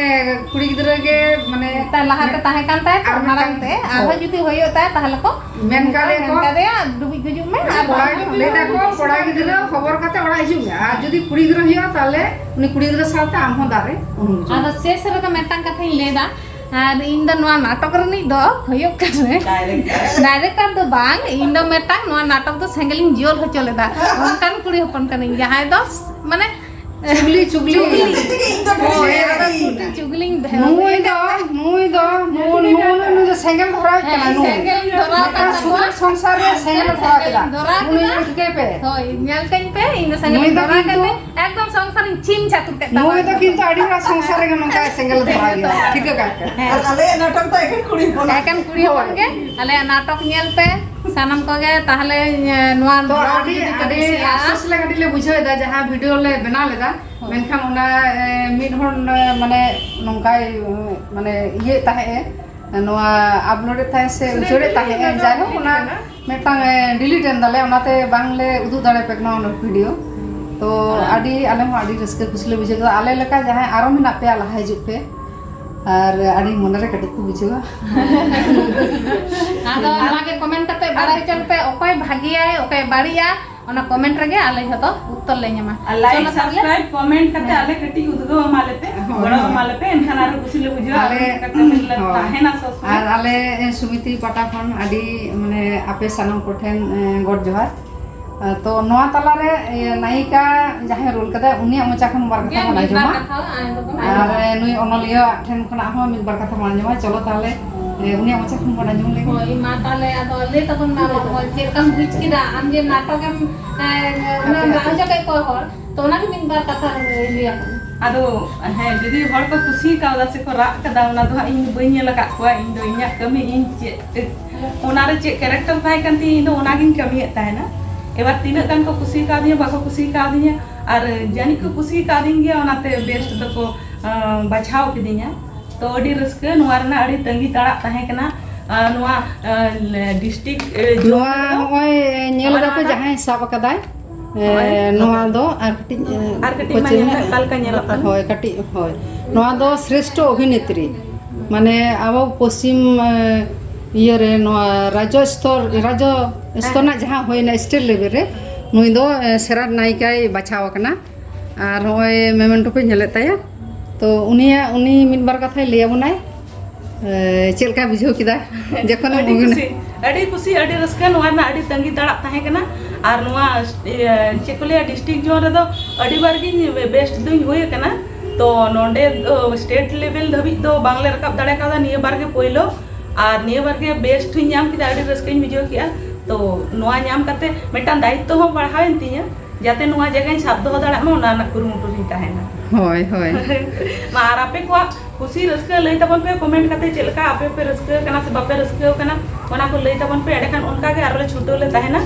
ᱠᱩᱲᱤ ᱜᱤᱫᱽᱨᱟᱹ ᱜᱮ, ᱢᱟᱱᱮ, ᱢᱤᱫᱴᱟᱝ ᱞᱟᱦᱟᱛᱮ ᱛᱟᱦᱮᱸ ᱠᱟᱱ ᱛᱟᱭ, ᱟᱨ ᱢᱟᱲᱟᱝ ᱢᱤᱫᱴᱟᱝ, ᱛᱮ, ᱟᱨᱦᱚᱸ ᱦᱳᱭ᱾ ᱡᱩᱫᱤ ᱦᱩᱭᱩᱜ ᱛᱟᱭ, ᱛᱟᱦᱞᱮ ᱠᱚ ᱢᱮᱱ ᱠᱟᱫᱮᱭᱟ ᱠᱚ, ᱢᱮᱱ ᱠᱟᱫᱮᱭᱟ, "ᱰᱩᱵᱩᱡ ᱜᱩᱡᱩᱜ ᱢᱮ", ᱟᱨ ᱠᱚᱲᱟ, ᱵᱟᱝ ᱞᱟᱹᱭ ᱫᱟᱠᱚ, "ᱠᱚᱲᱟ ᱜᱤᱫᱽᱨᱟᱹ ᱦᱚᱵᱚᱨ ᱠᱟᱛᱮ ᱚᱲᱟᱜ ᱦᱤᱡᱩᱜ ᱢᱮ, ᱟᱨ ᱡᱩᱫᱤ ᱠᱩᱲᱤ ᱜᱤᱫᱽᱨᱟᱹ ᱦᱩᱭᱩᱜᱼᱟ, ᱛᱟᱦᱞᱮ ᱩᱱᱤ ᱠᱩᱲᱤ ᱜᱤᱫᱽᱨᱟᱹ ᱥᱟᱶᱛᱮ ᱟᱢ ᱦᱚᱸ ᱫᱟᱨᱮ ᱩᱱᱩᱢ ᱦᱚᱪᱚ ᱢᱮ᱾" ᱟᱫᱚ ᱥᱮᱥ ᱨᱮᱫᱚ ᱢᱤᱫᱴᱟᱝ ᱠᱟᱛᱷᱟᱧ ᱞᱟᱹᱭ ᱫᱟ, ᱟᱨ ᱤᱧ ᱫᱚ ᱱᱚᱣᱟ ᱱᱟᱴᱚᱠ ᱨᱤᱱᱤᱡ ᱫᱚ ᱦᱩᱭᱩᱜ ᱠᱟᱱᱟᱹᱧ ᱰᱟᱭᱨᱮᱠᱴᱚᱨ᱾ ᱰᱟᱭᱨᱮᱠᱴᱚᱨ ᱫᱚ ᱵᱟᱝ, ᱤᱧ ᱫᱚ ᱢᱤᱫᱴᱟᱝ ᱱᱚᱣᱟ ᱱᱟᱴᱚᱠ ᱫᱚ ᱥᱮᱸᱜᱮᱞᱤᱧ ᱡᱩᱞ ᱦᱚᱪᱚ ᱞᱮᱫᱟ, ᱚᱱᱠᱟᱱ ᱠᱩᱲᱤ ᱦᱚᱯᱚᱱ ᱠᱟᱹᱱᱟᱹᱧ, ᱡᱟᱦᱟᱸᱭ ᱫᱚ ᱢᱟᱱᱮ ᱪᱩᱜᱽᱞᱤ, ᱪᱩᱜᱽᱞᱤ᱾ ᱪᱩᱜᱽᱞᱤ ᱛᱮᱜᱮ ᱤᱧ ᱫᱚ ᱦᱳᱭ, ᱰᱷᱮᱨ ᱟᱫᱚ ᱤᱧ᱾ ᱪᱩᱜᱽᱞᱤᱧ ᱰᱷᱮᱨ ᱱᱩᱭ ᱫᱚ, ᱱᱩᱭ ᱫᱚ, ᱱᱩᱭ, ᱱᱩᱭ, ᱱᱩᱭ, ᱱᱩᱭ ᱫᱚ ᱥᱮᱸᱜᱮᱞ ᱫᱷᱚᱨᱟᱣ ᱦᱮᱸ, ᱠᱟᱱᱟ, ᱱᱩᱭ᱾ ᱥᱮᱸᱜᱮᱞ ᱫᱷᱚᱨᱟᱣ ᱢᱤᱫᱴᱟᱝ ᱠᱟᱱ ᱥᱩᱫᱷᱟᱹ ᱛᱟᱠᱚᱣᱟ᱾ ᱥᱚᱝᱥᱟᱨ ᱨᱮ ᱥᱮᱸᱜᱮᱞ ᱫᱷᱚᱨᱟᱣ ᱠᱮᱫᱟ᱾ ᱫᱷᱚᱨᱟᱣ ᱱᱩᱭ ᱠᱮᱫᱟ᱾ ᱴᱷᱤᱠᱟᱹᱭ ᱯᱮ᱾ ᱦᱳᱭ, ᱧᱮᱞ ᱛᱤᱧ ᱯᱮ, ᱤᱧ ᱫᱚ ᱥᱮᱸᱜᱮᱞ ᱱᱩᱭ ᱫᱚ ᱫᱷᱚᱨᱟᱣ ᱠᱤᱱᱛᱩ ᱠᱟᱛᱮ ᱮᱠᱫᱚᱢ ᱥᱚᱝᱥᱟᱨᱤᱧ ᱪᱷᱤᱢ ᱪᱷᱟᱹᱛᱩᱨ ᱠᱮᱫ ᱛᱟᱢᱟ᱾ ᱱᱩᱭ ᱫᱚ ᱠᱤᱱᱛᱩ ᱟᱹᱰᱤ ᱦᱚᱲᱟᱜ ᱥᱚᱝᱥᱟᱨ ᱨᱮᱜᱮ ᱱᱚᱝᱠᱟ ᱥᱮᱸᱜᱮᱞ ᱫᱷᱚᱨᱟᱣ ᱜᱮᱭᱟ᱾ ᱴᱷᱤᱠᱟᱹ ᱠᱟᱜ ᱯᱮ᱾ ᱦᱮᱸ᱾ ᱟᱨ ᱟᱞᱮᱭᱟᱜ ᱱᱟᱴᱚᱠ ᱫᱚ ᱮᱠᱮᱱ ᱠᱩᱲᱤ ᱦᱚᱯᱚᱱᱟᱜ᱾ ᱮᱠᱮᱱ ᱠᱩᱲᱤ ᱦᱚᱯᱚᱱ ᱜᱮ᱾ ᱟᱞᱮᱭᱟᱜ ᱱᱟᱴᱚᱠ ᱧᱮᱞ ᱯᱮ, ᱥᱟᱱᱟᱢ ᱠᱚᱜᱮ᱾ ᱛᱟᱦᱞᱮ, ᱮ, ᱱᱚᱣᱟ ᱛᱚ vlog ᱟᱹᱰᱤ, ᱡᱩᱫᱤ ᱯᱮ ᱟᱹᱰᱤ ᱠᱩᱥᱤᱭᱟᱜᱼᱟ᱾ ᱟᱯᱥᱳᱥ ᱞᱮ ᱠᱟᱹᱴᱤᱡ ᱞᱮ ᱵᱩᱡᱷᱟᱹᱣ ᱮᱫᱟ, ᱡᱟᱦᱟᱸ ᱵᱷᱤᱰᱤᱭᱳ ᱞᱮ ᱵᱮᱱᱟᱣ ᱞᱮᱫᱟ, ᱦᱳᱭ᱾ ᱢᱮᱱᱠᱷᱟᱱ ᱚᱱᱟ, ᱮ, ᱢᱤᱫ ᱦᱚᱲ, ᱮ, ᱢᱟᱱᱮ ᱱᱚᱝᱠᱟᱭ, ᱮ, ᱢᱟᱱᱮ ᱤᱭᱟᱹ ᱛᱟᱦᱮᱸᱜ ᱮ, ᱱᱚᱣᱟ ᱟᱯᱞᱳᱰ ᱮᱫ ᱛᱟᱦᱮᱸᱜ ᱥᱮ ᱩᱪᱟᱹᱲᱮᱫ ᱛᱟᱦᱮᱸᱜ ᱮ, ᱡᱟᱭᱦᱳᱠ ᱚᱱᱟ ᱢᱤᱫᱴᱟᱝ, ᱮ, ᱰᱤᱞᱤᱴ ᱮᱱ ᱛᱟᱞᱮᱭᱟ, ᱚᱱᱟᱛᱮ ᱵᱟᱝᱞᱮ ᱩᱫᱩᱜ ᱫᱟᱲᱮ ᱯᱮ ᱠᱟᱱᱟ ᱚᱱᱟ ᱵᱷᱤᱰᱤᱭᱳ᱾ ᱛᱚ ᱦᱮᱸ᱾ ᱟᱹᱰᱤ, ᱟᱞᱮ ᱦᱚᱸ ᱟᱹᱰᱤ ᱨᱟᱹᱥᱠᱟᱹ ᱠᱩᱥᱤ ᱞᱮ ᱵᱩᱡᱷᱟᱹᱣ ᱠᱮᱫᱟ᱾ ᱟᱞᱮ ᱞᱮᱠᱟ ᱡᱟᱦᱟᱸᱭ ᱟᱨᱚ ᱢᱮᱱᱟᱜ ᱯᱮᱭᱟ, ᱞᱟᱦᱟ ᱦᱤᱡᱩᱜ ᱯᱮ᱾ ᱟᱨ ᱟᱹᱰᱤ ᱢᱚᱱᱮᱨᱮ ᱠᱟᱹᱴᱤᱡ ᱠᱚ ᱵᱩᱡᱷᱟᱹᱣᱟ᱾ ᱟᱫᱚ ᱱᱚᱣᱟ ᱜᱮ ᱠᱚᱢᱮᱱᱴ ᱠᱟᱛᱮ ᱵᱟᱲᱟᱭ ᱦᱚᱪᱚᱱ ᱯᱮ, ᱚᱠᱚᱭ ᱵᱷᱟᱜᱮᱭᱟᱭ, ᱚᱠᱚᱭ ᱵᱟᱹᱲᱤᱡᱼᱟ, ᱚᱱᱟ ᱠᱚᱢᱮᱱᱴ ᱨᱮᱜᱮ ᱟᱞᱮ ᱡᱷᱚᱛᱚ ᱩᱛᱛᱚᱨ ᱞᱮ ᱧᱟᱢᱟ᱾ ᱟᱨ ᱞᱟᱭᱤᱠ, ᱪᱚᱞᱚ ᱛᱟᱦᱚᱞᱮ᱾ ᱥᱟᱵᱥᱠᱨᱟᱭᱤᱵ, ᱠᱚᱢᱮᱱᱴ ᱠᱟᱛᱮ ᱦᱮᱸ᱾ ᱟᱞᱮ ᱠᱟᱹᱴᱤᱡ ᱩᱫᱽᱜᱟᱹᱣ ᱮᱢᱟ ᱞᱮᱯᱮ, ᱦᱳᱭ, ᱜᱚᱲᱚ ᱦᱳᱭ᱾ ᱮᱢᱟ ᱞᱮᱯᱮ, ᱮᱱᱠᱷᱟᱱ ᱟᱨᱚ ᱠᱩᱥᱤ ᱞᱮ ᱵᱩᱡᱷᱟᱹᱣᱟ, ᱟᱞᱮ, ᱟᱨᱚ ᱠᱟᱹᱴᱤᱡ ᱞᱮ ᱦᱳᱭ᱾ ᱛᱟᱦᱮᱱᱟ ᱥᱚᱵ ᱥᱚᱢᱚᱭ᱾ ᱟᱨ ᱟᱞᱮ, ᱮ, ᱥᱚᱢᱤᱛᱤ ᱯᱟᱦᱴᱟ ᱠᱷᱚᱱ ᱟᱹᱰᱤ, ᱢᱟᱱᱮ, ᱟᱯᱮ ᱥᱟᱱᱟᱢ ᱠᱚᱴᱷᱮᱱ, ᱮ, ᱜᱚᱰ ᱡᱚᱦᱟᱨ᱾ ᱛᱚ ᱱᱚᱣᱟ ᱛᱟᱞᱟᱨᱮ ᱤᱭᱟᱹ ᱱᱟᱭᱤᱠᱟ ᱡᱟᱦᱟᱸᱭ ᱨᱳᱞ ᱠᱟᱫᱟᱭ, ᱩᱱᱤᱭᱟᱜ ᱢᱚᱪᱟ ᱠᱷᱚᱱ ᱵᱟᱨ ᱠᱟᱛᱷᱟ ᱵᱚᱱ ᱟᱸᱡᱚᱢᱟ᱾ ᱟᱨ ᱱᱩᱭ ᱚᱱᱚᱞᱤᱭᱟᱹ ᱴᱷᱮᱱ ᱠᱷᱚᱱᱟᱜ ᱦᱚᱸ ᱢᱤᱫ ᱵᱟᱨ ᱠᱟᱛᱷᱟ ᱵᱚᱱ ᱟᱸᱡᱚᱢᱟ᱾ ᱪᱚᱞᱚ ᱛᱟᱦᱚᱞᱮ ᱩᱱᱤᱭᱟᱜ ᱢᱚᱪᱟ ᱠᱷᱚᱱ ᱵᱚᱱ ᱟᱸᱡᱚᱢ ᱞᱮᱜᱮ᱾ ᱦᱳᱭ, ᱢᱟ ᱛᱟᱦᱚᱞᱮ ᱟᱫᱚ ᱞᱟᱹᱭ ᱛᱟᱵᱚᱱ ᱢᱮ, ᱟᱢ ᱦᱚᱸ ᱪᱮᱫ ᱞᱮᱠᱟᱢ ᱵᱩᱡᱽ ᱠᱮᱫᱟ? ᱟᱢ ᱡᱮ ᱱᱟᱴᱚᱠ ᱮᱢ ᱩᱱᱟᱹᱜ ᱮᱢ ᱨᱟᱜ ᱦᱚᱪᱚ ᱠᱮᱫ ᱠᱚᱣᱟ ᱦᱚᱲ, ᱛᱚ ᱚᱱᱟᱜᱮ ᱢᱤᱫ ᱵᱟᱨ ᱠᱟᱛᱷᱟ ᱞᱟᱹᱭ ᱟᱠᱚ ᱢᱮ᱾ ᱟᱫᱚ ᱦᱮᱸ, ᱡᱩᱫᱤ ᱦᱚᱲ ᱠᱚ ᱠᱩᱥᱤ ᱠᱟᱣᱫᱟ ᱥᱮ ᱠᱚ ᱨᱟᱜ ᱠᱟᱫᱟ, ᱚᱱᱟ ᱫᱚ ᱦᱟᱸᱜ ᱤᱧ ᱵᱟᱹᱧ ᱧᱮᱞ ᱟᱠᱟᱫ ᱠᱚᱣᱟ᱾ ᱤᱧ ᱫᱚ ᱤᱧᱟᱹᱜ ᱠᱟᱹᱢᱤ, ᱤᱧ ᱪᱮᱫ ᱚᱱᱟᱨᱮ ᱪᱮᱫ ᱠᱮᱨᱮᱠᱴᱟᱨ ᱛᱟᱦᱮᱸ ᱠᱟᱱ ᱛᱤᱧᱟᱹ, ᱤᱧ ᱫᱚ ᱚᱱᱟᱜᱤᱧ ᱠᱟᱹᱢᱤᱭᱮᱫ ᱛᱟᱦᱮᱱᱟ᱾ ᱮᱵᱟᱨ ᱛᱤᱱᱟᱹᱜ ᱜᱟᱱ ᱠᱚ ᱠᱩᱥᱤ ᱠᱟᱣᱫᱤᱧᱟ, ᱵᱟᱠᱚ ᱠᱩᱥᱤ ᱠᱟᱣᱫᱤᱧᱟ, ᱟᱨ ᱡᱟᱹᱱᱤᱡ ᱠᱚ ᱠᱩᱥᱤ ᱠᱟᱣᱫᱤᱧ ᱜᱮᱭᱟ, ᱚᱱᱟᱛᱮ ᱵᱮᱥᱴ ᱫᱚᱠᱚ ᱟᱸ, ᱵᱟᱪᱷᱟᱣ ᱠᱤᱫᱤᱧᱟ᱾ ᱛᱚ ᱟᱹᱰᱤ ᱨᱟᱹᱥᱠᱟᱹ, ᱱᱚᱣᱟ ᱨᱮᱱᱟᱜ ᱟᱹᱰᱤ ᱛᱟᱺᱜᱤ ᱛᱟᱲᱟᱜ ᱛᱟᱦᱮᱸ ᱠᱟᱱᱟ᱾ ᱟᱨ ᱱᱚᱣᱟ ᱰᱤᱥᱴᱨᱤᱠᱴ ᱱᱚᱣᱟ ᱱᱚᱜᱼᱚᱭ ᱧᱮᱞ ᱱᱚᱜᱼᱚᱭ ᱫᱟᱯᱮ ᱱᱚᱣᱟ ᱡᱟᱦᱟᱸᱭ ᱥᱟᱵ ᱟᱠᱟᱫᱟᱭ, ᱮ, ᱱᱚᱜᱼᱚᱭ᱾ ᱱᱚᱣᱟ ᱫᱚ ᱟᱨ ᱠᱟᱹᱴᱤᱡ, ᱮ, ᱟᱨ ᱠᱟᱹᱴᱤᱡ ᱢᱟ ᱯᱟᱹᱪᱷᱞᱟᱹ ᱧᱮᱞ ᱢᱮ ᱧᱚᱜ᱾ ᱚᱠᱟ ᱞᱮᱠᱟ ᱧᱮᱞᱚᱜ ᱠᱟᱱᱟ᱾ ᱦᱳᱭ, ᱠᱟᱹᱴᱤᱡ, ᱦᱳᱭ᱾ ᱱᱚᱣᱟ ᱫᱚ ᱥᱨᱮᱥᱴᱷᱚ ᱚᱵᱷᱤᱱᱮᱛᱨᱤ, ᱢᱟᱱᱮ ᱟᱵᱚ ᱯᱚᱥᱪᱤᱢ, ᱮ, ᱤᱭᱟᱹᱨᱮ ᱱᱚᱣᱟ ᱨᱟᱡᱽᱡᱚ ᱥᱛᱚᱨ, ᱨᱟᱡᱽᱡᱚ ᱥᱛᱚᱨ ᱦᱮᱸ᱾ ᱨᱮᱱᱟᱜ ᱡᱟᱦᱟᱸ ᱦᱩᱭᱱᱟ ᱥᱴᱮᱴ ᱞᱮᱵᱮᱞ ᱨᱮ, ᱱᱩᱭ ᱫᱚ, ᱮ, ᱥᱮᱨᱟ ᱱᱟᱭᱤᱠᱟᱭ ᱵᱟᱪᱷᱟᱣ ᱟᱠᱟᱱᱟ᱾ ᱟᱨ ᱱᱚᱜᱼᱚᱭ ᱢᱮᱢᱮᱱᱴᱳ ᱯᱮ ᱧᱮᱞᱮᱫ ᱛᱟᱭᱟ, ᱛᱚ ᱩᱱᱤᱭᱟᱜ, ᱩᱱᱤ ᱢᱤᱫ ᱵᱟᱨ ᱠᱟᱛᱷᱟᱭ ᱞᱟᱹᱭ ᱟᱵᱚᱱᱟᱭ᱾ ᱮ, ᱪᱮᱫ ᱞᱮᱠᱟᱭ ᱵᱩᱡᱷᱟᱹᱣ ᱠᱮᱫᱟ ᱡᱚᱠᱷᱚᱱᱮᱢ ᱟᱹᱰᱤ ᱚᱵᱷᱤᱱᱚᱭ? ᱠᱩᱥᱤ, ᱟᱹᱰᱤ ᱠᱩᱥᱤ, ᱟᱹᱰᱤ ᱨᱟᱹᱥᱠᱟᱹ᱾ ᱱᱚᱣᱟ ᱨᱮᱱᱟᱜ ᱟᱹᱰᱤ ᱛᱟᱺᱜᱤ ᱛᱟᱲᱟᱜ ᱛᱟᱦᱮᱸ ᱠᱟᱱᱟ᱾ ᱟᱨ ᱱᱚᱣᱟ, ᱤᱭᱟᱹ, ᱪᱮᱫ ᱠᱚ ᱞᱟᱹᱭᱟ, ᱰᱤᱥᱴᱨᱤᱠᱴ ᱡᱳᱱ ᱨᱮᱫᱚ ᱟᱹᱰᱤ ᱵᱟᱨ ᱜᱤᱧ ᱵᱮᱥᱴ ᱫᱩᱧ ᱦᱩᱭ ᱟᱠᱟᱱᱟ᱾ ᱛᱚ ᱱᱚᱰᱮ ᱫᱚ ᱥᱴᱮᱴ ᱞᱮᱵᱮᱞ ᱫᱷᱟᱹᱵᱤᱡ ᱫᱚ ᱵᱟᱝᱞᱮ ᱨᱟᱠᱟᱵ ᱫᱟᱲᱮ ᱠᱟᱣᱫᱟ, ᱱᱤᱭᱟᱹ ᱵᱟᱨ ᱜᱮ ᱯᱳᱭᱞᱳ᱾ ᱟᱨ ᱱᱤᱭᱟᱹ ᱵᱟᱨ ᱜᱮ ᱵᱮᱥᱴ ᱦᱚᱧ ᱧᱟᱢ ᱠᱮᱫᱟ, ᱟᱹᱰᱤ ᱨᱟᱹᱥᱠᱟᱹᱧ ᱵᱩᱡᱷᱟᱹᱣ ᱠᱮᱫᱟ᱾ ᱛᱚ ᱱᱚᱣᱟ ᱧᱟᱢ ᱠᱟᱛᱮ ᱢᱤᱫᱴᱟᱝ ᱫᱟᱭᱤᱛᱛᱚ ᱦᱚᱸ ᱵᱟᱲᱦᱟᱣᱮᱱ ᱛᱤᱧᱟᱹ, ᱡᱟᱛᱮ ᱱᱚᱣᱟ ᱡᱟᱭᱜᱟᱧ ᱥᱟᱵ ᱫᱚᱦᱚ ᱫᱟᱲᱮᱭᱟᱜ ᱢᱟ, ᱚᱱᱟ ᱨᱮᱱᱟᱜ ᱠᱩᱨᱩᱢᱩᱴᱩ ᱨᱤᱧ ᱛᱟᱦᱮᱱᱟ᱾ ᱦᱳᱭ, ᱦᱳᱭ᱾ ᱢᱟ ᱟᱨ ᱟᱯᱮ ᱠᱚᱣᱟᱜ ᱠᱩᱥᱤ ᱨᱟᱹᱥᱠᱟᱹ ᱞᱟᱹᱭ ᱛᱟᱵᱚᱱ ᱯᱮ ᱠᱚᱢᱮᱱᱴ ᱠᱟᱛᱮ, ᱪᱮᱫ ᱞᱮᱠᱟ ᱟᱯᱮ ᱯᱮ ᱨᱟᱹᱥᱠᱟᱹ ᱠᱟᱱᱟ ᱥᱮ ᱵᱟᱯᱮ ᱨᱟᱹᱥᱠᱟᱹ ᱠᱟᱱᱟ, ᱚᱱᱟ ᱠᱚ ᱞᱟᱹᱭ ᱛᱟᱵᱚᱱ ᱯᱮ᱾ ᱮᱸᱰᱮᱠᱷᱟᱱ ᱚᱱᱠᱟ ᱜᱮ ᱟᱨᱚ ᱞᱮ ᱪᱷᱩᱴᱟᱹᱣ ᱞᱮ ᱛᱟᱦᱮᱱᱟ᱾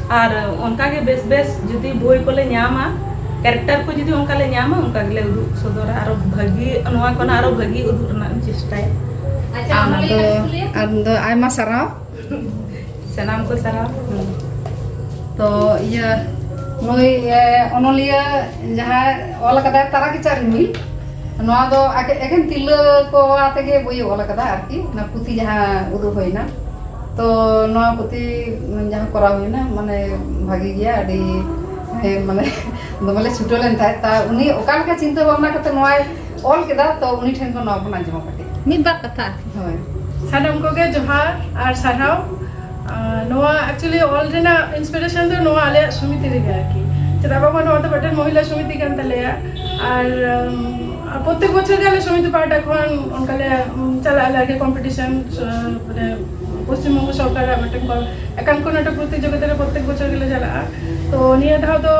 ᱟᱨ ᱚᱱᱠᱟ ᱜᱮ ᱵᱮᱥ ᱵᱮᱥ ᱡᱩᱫᱤ ᱵᱳᱭ ᱠᱚᱞᱮ ᱧᱟᱢᱟ, ᱠᱮᱨᱮᱠᱴᱟᱨ ᱠᱚ ᱡᱩᱫᱤ ᱚᱱᱠᱟ ᱞᱮ ᱧᱟᱢᱟ, ᱚᱱᱠᱟ ᱜᱮᱞᱮ ᱩᱫᱩᱜ ᱥᱚᱫᱚᱨᱟ᱾ ᱟᱨᱚ ᱵᱷᱟᱹᱜᱤ, ᱱᱚᱣᱟ ᱠᱷᱚᱱᱟᱜ ᱟᱨᱚ ᱵᱷᱟᱹᱜᱤ ᱩᱫᱩᱜ ᱨᱮᱱᱟᱜ ᱤᱧ ᱪᱮᱥᱴᱟᱭᱟ᱾ ᱟᱪᱪᱷᱟ, ᱟᱨ ᱚᱱᱟ ᱚᱱᱟ ᱫᱚ, ᱞᱟᱹᱭ ᱠᱟᱛᱮ ᱠᱚ ᱞᱟᱹᱭᱟ? ᱟᱨ ᱫᱚ ᱟᱭᱢᱟ ᱥᱟᱨᱦᱟᱣ᱾ ᱥᱟᱱᱟᱢ ᱠᱚ ᱥᱟᱨᱦᱟᱣ᱾ ᱛᱚ ᱤᱭᱟᱹ, ᱱᱩᱭ, ᱮ, ᱚᱱᱚᱞᱤᱭᱟᱹ ᱡᱟᱦᱟᱸᱭ ᱚᱞ ᱟᱠᱟᱫᱟᱭ ᱛᱟᱨᱟ ᱠᱮᱪᱟᱜ ᱨᱤᱢᱤᱞ, ᱱᱚᱣᱟ ᱫᱚ ᱟᱜᱮ ᱮᱠᱮᱱ ᱛᱤᱨᱞᱟᱹ ᱠᱚ ᱟᱛᱮ ᱜᱮ ᱵᱳᱭ ᱚᱞ ᱟᱠᱟᱫᱟ ᱟᱨᱠᱤ, ᱚᱱᱟ ᱯᱩᱛᱷᱤ ᱡᱟᱦᱟᱸ ᱩᱫᱩᱜ ᱦᱩᱭᱱᱟ᱾ ᱛᱚ ᱱᱚᱣᱟ ᱯᱩᱛᱷᱤ ᱡᱟᱦᱟᱸ ᱠᱚᱨᱟᱣ ᱦᱩᱭᱱᱟ, ᱢᱟᱱᱮ ᱵᱷᱟᱜᱤ ᱜᱮᱭᱟ, ᱟᱹᱰᱤ, ᱮ, ᱢᱟᱱᱮ ᱫᱚᱢᱮ ᱞᱮ ᱪᱷᱩᱴᱟᱹᱣ ᱞᱮᱱ ᱛᱟᱦᱮᱸᱫ᱾ ᱛᱟ ᱩᱱᱤ ᱚᱠᱟ ᱞᱮᱠᱟ ᱪᱤᱱᱛᱟᱹ ᱵᱷᱟᱵᱽᱱᱟ ᱠᱟᱛᱮ ᱱᱚᱣᱟᱭ ᱚᱞ ᱠᱮᱫᱟ, ᱛᱚ ᱩᱱᱤ ᱴᱷᱮᱱ ᱠᱷᱚᱱ ᱱᱚᱣᱟ ᱵᱚᱱ ᱟᱸᱡᱚᱢᱟ ᱠᱟᱹᱴᱤᱡ᱾ ᱢᱤᱫ ᱵᱟᱨ ᱠᱟᱛᱷᱟ ᱟᱨᱠᱤ᱾ ᱦᱳᱭ᱾ ᱥᱟᱱᱟᱢ ᱠᱚᱜᱮ ᱡᱚᱦᱟᱨ ᱟᱨ ᱥᱟᱨᱦᱟᱣ᱾ ᱟᱨ ᱱᱚᱣᱟ actually ᱚᱞ ᱨᱮᱱᱟᱜ inspiration ᱫᱚ ᱱᱚᱣᱟ ᱟᱞᱮᱭᱟᱜ ᱥᱚᱢᱤᱛᱤ ᱨᱮᱜᱮ ᱟᱨᱠᱤ᱾ ᱪᱮᱫᱟᱜ ᱵᱟᱝᱢᱟ ᱱᱚᱣᱟ ᱫᱚ ᱢᱤᱫᱴᱮᱱ ᱢᱚᱦᱤᱞᱟ ᱥᱚᱢᱤᱛᱤ ᱠᱟᱱ ᱛᱟᱞᱮᱭᱟ᱾ ᱟᱨ ᱟᱢ, ᱟᱨ ᱯᱨᱚᱛᱛᱮᱠ ᱵᱚᱪᱷᱚᱨ ᱜᱮ ᱟᱞᱮ ᱥᱚᱢᱤᱛᱤ ᱯᱟᱦᱴᱟ ᱠᱷᱚᱱ ᱚᱱᱠᱟ ᱞᱮ ᱩᱢ, ᱪᱟᱞᱟᱜ ᱟᱞᱮ ᱟᱨᱠᱤ ᱠᱚᱢᱯᱤᱴᱤᱥᱚᱱ᱾ ᱢᱟᱱᱮ ᱯᱚᱥᱪᱤᱢᱵᱚᱝᱜᱚ ᱥᱚᱨᱠᱟᱨᱟᱜ ᱢᱤᱫᱴᱮᱱ ᱠᱚ- ᱮᱠᱟᱝᱠᱚ ᱱᱟᱴᱚᱠ ᱯᱨᱚᱛᱤᱡᱳᱜᱤᱛᱟ ᱨᱮ ᱯᱨᱚᱛᱛᱮᱠ ᱵᱚᱪᱷᱚᱨ ᱜᱮᱞᱮ ᱪᱟᱞᱟᱜᱼᱟ᱾ ᱛᱚ ᱱᱤᱭᱟᱹ ᱫᱷᱟᱣ ᱫᱚ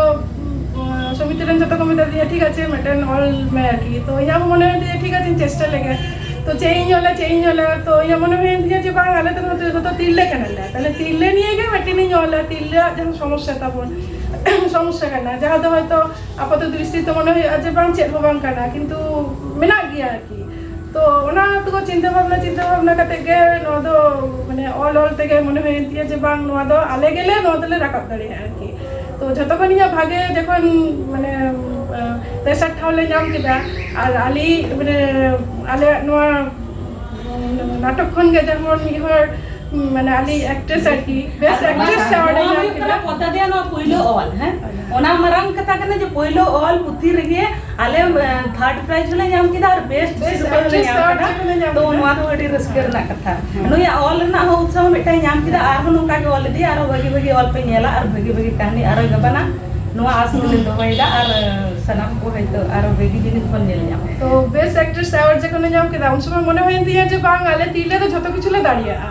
ᱩᱢ, ᱥᱚᱢᱤᱛᱤ ᱨᱮᱱ ᱡᱚᱛᱚ ᱠᱚ ᱢᱮᱛᱟ ᱫᱤᱧᱟ, "ᱴᱷᱤᱠ ᱟᱪᱷᱮ, ᱢᱤᱫᱴᱮᱱ ᱚᱞ ᱢᱮ" ᱟᱨᱠᱤ᱾ ᱛᱚ ᱤᱧᱟᱹᱜ ᱦᱚᱸ ᱢᱚᱱᱮ ᱦᱩᱭᱮᱱ ᱛᱤᱧᱟ, "ᱴᱷᱤᱠ ᱟᱪᱷᱮ, ᱪᱮᱥᱴᱟ ᱞᱮᱜᱮ᱾" ᱛᱚ ᱪᱮᱫ ᱤᱧ ᱚᱞᱟ, ᱪᱮᱫ ᱤᱧ ᱚᱞᱟ? ᱛᱚ ᱤᱧᱟᱹᱜ ᱢᱚᱱᱮ ᱦᱩᱭᱮᱱ ᱛᱤᱧᱟ ᱡᱮ, "ᱵᱟᱝ, ᱟᱞᱮ ᱫᱚ ᱱᱚᱛᱮ ᱡᱚᱛᱚ ᱛᱤᱨᱞᱟᱹ ᱠᱟᱱᱟᱞᱮ, ᱛᱟᱦᱞᱮ ᱛᱤᱨᱞᱟᱹ ᱱᱤᱭᱮ ᱜᱮ ᱢᱤᱫᱴᱮᱱ ᱤᱧ ᱚᱞᱟ, ᱛᱤᱨᱞᱟᱹᱣᱟᱜ ᱡᱟᱦᱟᱸ ᱥᱚᱢᱚᱥᱥᱟ ᱛᱟᱵᱚᱱ, ᱥᱚᱢᱚᱥᱥᱟ ᱠᱟᱱᱟ, ᱡᱟᱦᱟᱸ ᱫᱚ ᱦᱚᱭᱛᱳ ᱟᱯᱟᱛᱚ ᱫᱨᱤᱥᱴᱤ ᱛᱮ ᱢᱚᱱᱮ ᱦᱩᱭᱩᱜᱼᱟ ᱡᱮ ᱵᱟᱝ, ᱪᱮᱫ ᱦᱚᱸ ᱵᱟᱝ ᱠᱟᱱᱟ, ᱠᱤᱱᱛᱩ ᱢᱮᱱᱟᱜ ᱜᱮᱭᱟ ᱟᱨᱠᱤ᱾ ᱛᱚ ᱚᱱᱟ ᱛᱮᱠᱚ ᱪᱤᱱᱛᱟᱹ ᱵᱷᱟᱵᱽᱱᱟ, ᱪᱤᱱᱛᱟᱹ ᱵᱷᱟᱵᱽᱱᱟ ᱠᱟᱛᱮ ᱜᱮ ᱱᱚᱣᱟ ᱫᱚ, ᱢᱟᱱᱮ, ᱚᱞ ᱚᱞ ᱛᱮᱜᱮ ᱢᱚᱱᱮ ᱦᱩᱭᱮᱱ ᱛᱤᱧᱟ ᱡᱮ ᱵᱟᱝ, ᱱᱚᱣᱟ ᱫᱚ ᱟᱞᱮ ᱜᱮᱞᱮ ᱱᱚᱣᱟ ᱫᱚᱞᱮ ᱨᱟᱠᱟᱵ ᱫᱟᱲᱮᱭᱟᱜᱼᱟ ᱟᱨᱠᱤ᱾ ᱛᱚ ᱡᱷᱚᱛᱚ ᱠᱷᱚᱱ ᱤᱧᱟᱹᱜ ᱵᱷᱟᱜᱮ ᱡᱚᱠᱷᱚᱱ, ᱢᱟᱱᱮ, ᱟᱸ, ᱛᱮᱥᱟᱨ ᱴᱷᱟᱶ ᱞᱮ ᱧᱟᱢ ᱠᱮᱫᱟ, ᱟᱨ ᱟᱞᱮ, ᱢᱟᱱᱮ, ᱟᱞᱮᱭᱟᱜ ᱱᱚᱣᱟ, ᱩᱸ, ᱱᱟᱴᱚᱠ ᱠᱷᱚᱱ ᱜᱮ ᱡᱮᱢᱚᱱ ᱢᱤᱫ ᱦᱚᱲ, ᱩᱸ, ᱢᱟᱱᱮ, ᱟᱞᱮ ᱮᱠᱴᱨᱮᱥ ᱟᱨᱠᱤ, ᱵᱮᱥᱴ ᱟᱨ ᱮᱠᱴᱨᱮᱥ ᱱᱚᱣᱟ, ᱮᱣᱟᱨᱰ ᱮ ᱱᱚᱣᱟ ᱧᱟᱢ ᱦᱩᱭᱩᱜ ᱠᱮᱫᱟ᱾ ᱠᱟᱱᱟ ᱯᱚᱫᱟ ᱫᱮᱭᱟ ᱱᱚᱣᱟ ᱯᱳᱭᱞᱳ ᱚᱞ, ᱦᱮᱸ? ᱚᱱᱟ ᱢᱟᱨᱟᱝ ᱠᱟᱛᱷᱟ ᱠᱟᱱᱟ ᱡᱮ ᱯᱳᱭᱞᱳ ᱚᱞ ᱯᱩᱛᱷᱤ ᱨᱮᱜᱮ ᱟᱞᱮ, ᱮ, ᱛᱷᱟᱨᱰ ᱯᱨᱟᱭᱤᱡᱽ ᱦᱚᱸᱞᱮ ᱧᱟᱢ ᱠᱮᱫᱟ ᱟᱨ ᱵᱮᱥᱴ ᱵᱮᱥᱴ ᱥᱤᱨᱯᱟᱹ ᱦᱚᱸᱞᱮ ᱮᱠᱴᱨᱮᱥ ᱧᱟᱢ ᱮᱣᱟᱨᱰ ᱠᱮᱫᱟ᱾ ᱦᱚᱸᱞᱮ ᱧᱟᱢ ᱛᱚ ᱠᱮᱫᱟ᱾ ᱱᱚᱣᱟ ᱫᱚ ᱟᱹᱰᱤ ᱨᱟᱹᱥᱠᱟᱹ ᱨᱮᱱᱟᱜ ᱠᱟᱛᱷᱟ᱾ ᱦᱮᱸ᱾ ᱱᱩᱭᱟᱜ ᱚᱞ ᱨᱮᱱᱟᱜ ᱦᱚᱸ ᱩᱛᱥᱟᱦᱚ ᱢᱤᱫᱴᱟᱝ ᱧᱟᱢ ᱠᱮᱫᱟ, ᱟᱨᱦᱚᱸ ᱱᱚᱝᱠᱟ ᱜᱮ ᱚᱞ ᱤᱫᱤᱭᱟ, ᱟᱨᱦᱚᱸ ᱵᱷᱟᱹᱜᱤ ᱵᱷᱟᱹᱜᱤ ᱚᱞ ᱯᱮ ᱧᱮᱞᱟ ᱟᱨ ᱵᱷᱟᱹᱜᱤ ᱵᱷᱟᱹᱜᱤ ᱠᱟᱹᱦᱱᱤ ᱟᱨᱦᱚᱸ ᱜᱟᱵᱟᱱᱟ, ᱱᱚᱣᱟ ᱟᱥ ᱦᱚᱸᱞᱮ ᱫᱚᱦᱚᱭᱮᱫᱟ᱾ ᱟᱨ ᱥᱟᱱᱟᱢ ᱠᱚ ᱦᱚᱭᱛᱳ ᱟᱨᱦᱚᱸ ᱵᱷᱟᱹᱜᱤ ᱡᱤᱱᱤᱥ ᱵᱚᱱ ᱧᱮᱞ ᱧᱟᱢᱟ᱾ ᱛᱚ ᱵᱮᱥᱴ ᱮᱠᱴᱨᱮᱥ ᱮᱣᱟᱨᱰ ᱡᱚᱠᱷᱚᱱ ᱞᱮ ᱧᱟᱢ ᱠᱮᱫᱟ, ᱩᱱ ᱥᱚᱢᱚᱭ ᱢᱚᱱᱮ ᱦᱩᱭᱮᱱ ᱛᱤᱧᱟ ᱡᱮ ᱵᱟᱝ, ᱟᱞᱮ ᱛᱤᱨᱞᱟᱹ ᱫᱚ ᱡᱷᱚᱛᱚ ᱠᱤᱪᱷᱩ ᱞᱮ ᱫᱟᱲᱮᱭᱟᱜᱼᱟ᱾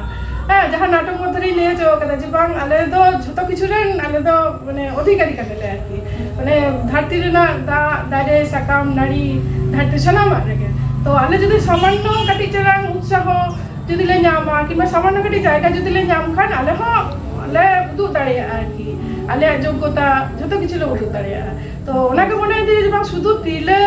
ᱦᱮᱸ, ᱡᱟᱦᱟᱸ ᱱᱟᱴᱚᱠ ᱢᱚᱫᱽᱫᱷᱮ ᱨᱤᱧ ᱞᱟᱹᱭ ᱦᱚᱪᱚ ᱠᱟᱫᱟ ᱡᱮ ᱵᱟᱝ, ᱟᱞᱮ ᱫᱚ ᱡᱷᱚᱛᱚ ᱠᱤᱪᱷᱩ ᱨᱮᱱ, ᱟᱞᱮ ᱫᱚ, ᱢᱟᱱᱮ, ᱚᱫᱷᱤᱠᱟᱨᱤ ᱠᱟᱱᱟᱞᱮ ᱟᱨᱠᱤ᱾ ᱢᱟᱱᱮ, ᱫᱷᱟᱹᱨᱛᱤ ᱨᱮᱱᱟᱜ ᱫᱟᱜ, ᱫᱟᱨᱮ, ᱥᱟᱠᱟᱢ, ᱱᱟᱹᱲᱤ, ᱫᱷᱟᱹᱨᱛᱤ ᱥᱟᱱᱟᱢᱟᱜ ᱨᱮᱜᱮ᱾ ᱛᱚ ᱟᱞᱮ ᱡᱩᱫᱤ ᱥᱟᱢᱟᱱᱱᱚ ᱠᱟᱹᱴᱤᱡ ᱪᱟᱞᱟᱝ ᱩᱛᱥᱟᱦᱚ ᱡᱩᱫᱤ ᱞᱮ ᱧᱟᱢᱟ, ᱠᱤᱝᱵᱟ ᱥᱟᱢᱟᱱᱱᱚ ᱠᱟᱹᱴᱤᱡ ᱡᱟᱭᱜᱟ ᱡᱩᱫᱤ ᱞᱮ ᱧᱟᱢ ᱠᱷᱟᱱ, ᱟᱞᱮ ᱦᱚᱸ ᱞᱮ ᱩᱫᱩᱜ ᱫᱟᱲᱮᱭᱟᱜᱼᱟ ᱟᱨᱠᱤ᱾ ᱟᱞᱮᱭᱟᱜ ᱡᱳᱜᱽᱜᱚᱛᱟ ᱡᱷᱚᱛᱚ ᱠᱤᱪᱷᱩ ᱞᱮ ᱩᱫᱩᱜ ᱫᱟᱲᱮᱭᱟᱜᱼᱟ᱾ ᱛᱚ ᱚᱱᱟ ᱜᱮ ᱢᱚᱱᱮ ᱦᱩᱭᱩᱜ ᱛᱤᱧᱟ ᱡᱮ ᱵᱟᱝ, ᱥᱩᱫᱷᱩ ᱛᱤᱨᱞᱟᱹ,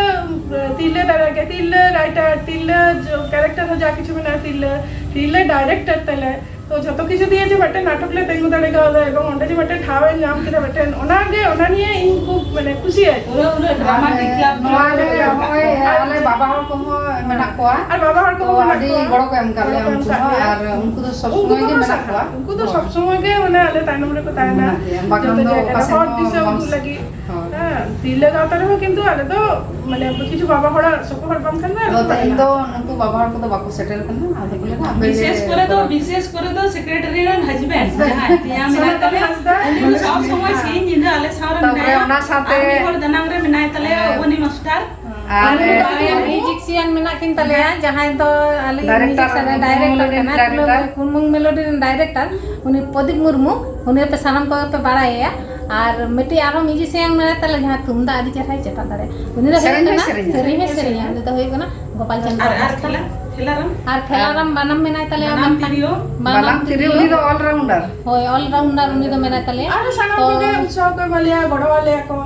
ᱛᱤᱨᱞᱟᱹ ᱫᱟᱨᱟᱭ ᱜᱮ, ᱛᱤᱨᱞᱟᱹ ᱨᱟᱭᱴᱟᱨ, ᱛᱤᱨᱞᱟᱹ ᱡᱚ-, ᱠᱮᱨᱮᱠᱴᱟᱨ ᱦᱚᱸ ᱡᱟ ᱠᱤᱪᱷᱩ ᱢᱮᱱᱟᱜᱼᱟ, ᱛᱤᱨᱞᱟᱹ, ᱛᱤᱨᱞᱟᱹ ᱰᱟᱭᱨᱮᱠᱴᱟᱨ ᱛᱟᱞᱮ᱾ ᱛᱚ ᱡᱷᱚᱛᱚ ᱠᱤᱪᱷᱩ ᱫᱤᱭᱮ ᱡᱮ ᱢᱤᱫᱴᱮᱱ ᱱᱟᱴᱚᱠ ᱞᱮ ᱛᱤᱸᱜᱩ ᱫᱟᱲᱮ ᱠᱟᱣᱫᱟ ᱮᱵᱚᱝ ᱚᱸᱰᱮ ᱡᱮ ᱢᱤᱫᱴᱮᱱ ᱴᱷᱟᱣ ᱮ ᱧᱟᱢ ᱠᱮᱫᱟ ᱢᱤᱫᱴᱮᱱ, ᱚᱱᱟ ᱜᱮ, ᱚᱱᱟ ᱱᱤᱭᱮ ᱤᱧ ᱠᱷᱩᱵ, ᱢᱟᱱᱮ, ᱠᱩᱥᱤ ᱟᱨᱠᱤ᱾ ᱯᱩᱨᱟᱹ ᱩᱱᱟᱹᱜ ᱰᱨᱟᱢᱟᱴᱤᱠ ᱟᱨ ᱠᱞᱟᱵᱽ ᱱᱚᱣᱟ ᱨᱮ ᱱᱚᱜᱼᱚᱭ ᱟᱞᱮ ᱵᱟᱵᱟ ᱦᱚᱲ ᱠᱚᱦᱚᱸ ᱢᱮᱱᱟᱜ ᱠᱚᱣᱟ᱾ ᱟᱨ ᱵᱟᱵᱟ ᱦᱚᱲ ᱛᱚ ᱠᱚᱦᱚᱸ ᱢᱮᱱᱟᱜ ᱟᱹᱰᱤ ᱠᱚᱣᱟ᱾ ᱜᱚᱲᱚ ᱠᱚ ᱮᱢ ᱠᱟᱜ ᱞᱮᱭᱟ ᱜᱚᱲᱚ ᱠᱚ ᱮᱢ ᱩᱱᱠᱩ ᱠᱟᱜ ᱦᱚᱸ, ᱞᱮᱭᱟ᱾ ᱟᱨ ᱩᱱᱠᱩ ᱫᱚ ᱥᱚᱵ ᱩᱱᱠᱩ ᱥᱚᱢᱚᱭ ᱜᱮ ᱠᱚᱦᱚᱸ ᱢᱮᱱᱟᱜ ᱥᱟᱨᱦᱟᱣ᱾ ᱠᱚᱣᱟ᱾ ᱩᱱᱠᱩ ᱫᱚ ᱦᱳᱭ᱾ ᱥᱚᱵ ᱥᱚᱢᱚᱭ ᱜᱮ, ᱢᱟᱱᱮ, ᱟᱞᱮ ᱛᱟᱭᱱᱚᱢ ᱨᱮᱠᱚ ᱛᱟᱦᱮᱱᱟ᱾ ᱢᱮᱱᱟᱜ ᱞᱮᱭᱟ᱾ ᱵᱟᱠᱷᱟᱱ ᱡᱚᱛᱚ ᱫᱚ ᱡᱟᱭᱜᱟ ᱚᱠᱟ ᱨᱮ ᱥᱮᱫ ᱦᱚᱲ ᱦᱚᱸ ᱫᱤᱥᱟᱹ ᱵᱟᱢ ᱩᱫᱩᱜ ᱞᱟᱹᱜᱤᱫ᱾ ᱦᱳᱭ᱾ ᱛᱤᱨᱞᱟᱹ ᱜᱟᱶᱛᱟ ᱨᱮᱦᱚᱸ ᱠᱤᱱᱛᱩ ᱟᱞᱮ ᱫᱚ ᱢᱟᱱᱮ ᱠᱤᱪᱷᱩ ᱵᱟᱵᱟ ᱦᱚᱲᱟᱜ ᱥᱚᱯᱚᱦᱚᱫ ᱵᱟᱝᱠᱷᱟᱱ ᱫᱚ ᱟᱞᱮ ᱫᱚ ᱛᱮᱦᱮᱧ ᱫᱚ ᱱᱩᱠᱩ ᱵᱟᱵᱟ ᱦᱚᱲ ᱠᱚᱫᱚ ᱵᱟᱠᱚ ᱥᱮᱴᱮᱨ ᱠᱟᱱᱟ᱾ ᱟᱫᱚ ᱠᱚ ᱞᱟᱹᱭᱫᱟ, ᱟᱯᱮ ᱜᱮ ᱵᱤᱥᱮᱥ ᱠᱚᱨᱮ ᱫᱚ, ᱠᱚᱨᱟᱣ᱾ ᱵᱤᱥᱮᱥ ᱠᱚᱨᱮ ᱫᱚ ᱥᱮᱠᱨᱮᱴᱟᱨᱤ ᱨᱮᱱ ᱦᱟᱡᱵᱮᱱᱰ ᱡᱟᱦᱟᱸᱭ ᱛᱮᱭᱟᱝ ᱢᱮᱱᱟᱭ ᱥᱚᱱᱟᱛᱚᱱ ᱛᱟᱞᱮᱭᱟ, ᱦᱟᱸᱥᱫᱟ᱾ ᱩᱱᱤ ᱫᱚ ᱥᱚᱵ ᱥᱚᱢᱚᱭ ᱥᱤᱧ ᱧᱤᱫᱟᱹ ᱟᱞᱮ ᱥᱟᱶ ᱨᱮ ᱛᱟᱯᱚᱨᱮ ᱢᱮᱱᱟᱭᱟ᱾ ᱚᱱᱟ ᱥᱟᱶᱛᱮ ᱟᱨ ᱢᱤᱫ ᱦᱚᱲ ᱫᱟᱱᱟᱝ ᱨᱮ ᱢᱮᱱᱟᱭ ᱛᱟᱞᱮᱭᱟ, ᱦᱮᱸ᱾ ᱚᱵᱚᱱᱤ ᱢᱟᱥᱴᱟᱨ᱾ ᱟᱨ ᱟᱨ ᱢᱤᱭᱩᱡᱤᱠᱥᱤᱭᱟᱱ ᱢᱮᱱᱟᱜ ᱠᱤᱱ ᱛᱟᱞᱮᱭᱟ, ᱡᱟᱦᱟᱸᱭ ᱫᱚ ᱟᱞᱤᱧ ᱰᱟᱭᱨᱮᱠᱴᱚᱨ, ᱢᱤᱭᱩᱡᱤᱠ ᱥᱮᱱ ᱨᱮ ᱠᱩᱲᱢᱩ ᱰᱟᱭᱨᱮᱠᱴᱚᱨ ᱢᱮᱞᱳᱰᱤ ᱨᱮᱱ ᱠᱟᱱᱟ, ᱰᱟᱭᱨᱮᱠᱴᱚᱨ᱾ ᱠᱩᱲᱢᱩ ᱢᱮᱞᱳᱰᱤ ᱨᱮᱱ ᱰᱟᱭᱨᱮᱠᱴᱚᱨ, ᱩᱱᱤ ᱯᱨᱚᱫᱤᱯ ᱢᱩᱨᱢᱩ, ᱩᱱᱤ ᱟᱯᱮ ᱥᱟᱱᱟᱢ ᱠᱚᱜᱮ ᱯᱮ ᱵᱟᱲᱟᱭᱮᱭᱟ᱾ ᱟᱨ ᱢᱤᱫᱴᱤᱡ ᱟᱨᱦᱚᱸ ᱢᱤᱭᱩᱡᱤᱥᱤᱭᱟᱱ ᱢᱮᱱᱟᱭ ᱛᱟᱞᱮ, ᱡᱟᱦᱟᱸᱭ ᱛᱩᱢᱫᱟᱜ ᱟᱹᱰᱤ ᱪᱮᱦᱨᱟᱭ ᱪᱮᱴᱟᱜ ᱫᱟᱲᱮᱭᱟᱜᱼᱟ᱾ ᱩᱱᱤ ᱫᱚ ᱦᱩᱭᱩᱜ ᱥᱮᱨᱮᱧ ᱦᱚᱸᱭ ᱠᱟᱱᱟ, ᱥᱮᱨᱮᱧᱟ᱾ ᱥᱮᱨᱮᱧ ᱦᱚᱸᱭ ᱥᱮᱨᱮᱧᱟ᱾ ᱩᱱᱤ ᱫᱚ ᱦᱩᱭᱩᱜ ᱠᱟᱱᱟ ᱜᱳᱯᱟᱞ ᱪᱚᱱᱫᱨᱚ ᱟᱨ, ᱟᱨ ᱦᱟᱸᱥᱫᱟ᱾ ᱠᱷᱮᱞᱟ-, ᱠᱷᱮᱞᱟᱨᱟᱢ? ᱟᱨ ᱠᱷᱮᱞᱟᱨᱟᱢ ᱵᱟᱱᱟᱢ ᱢᱮᱱᱟᱭ ᱛᱟᱞᱮᱭᱟ, ᱵᱟᱱᱟᱢ ᱢᱮᱱᱠᱷᱟᱱ ᱛᱤᱨᱭᱳ? ᱵᱟᱱᱟᱢ ᱵᱟᱱᱟᱢ ᱛᱤᱨᱭᱳ, ᱛᱤᱨᱭᱳ᱾ ᱩᱱᱤ ᱫᱚ all rounder᱾ ᱦᱳᱭ, all rounder ᱩᱱᱤ ᱫᱚ ᱢᱮᱱᱟᱭ ᱛᱟᱞᱮᱭᱟ᱾ ᱟᱨ ᱥᱟᱱᱟᱢ ᱛᱚ ᱠᱚᱜᱮ ᱩᱛᱥᱟᱦᱚ ᱠᱚ ᱮᱢᱟ ᱞᱮᱭᱟ, ᱜᱚᱲᱚ ᱟᱞᱮᱭᱟ ᱠᱚ᱾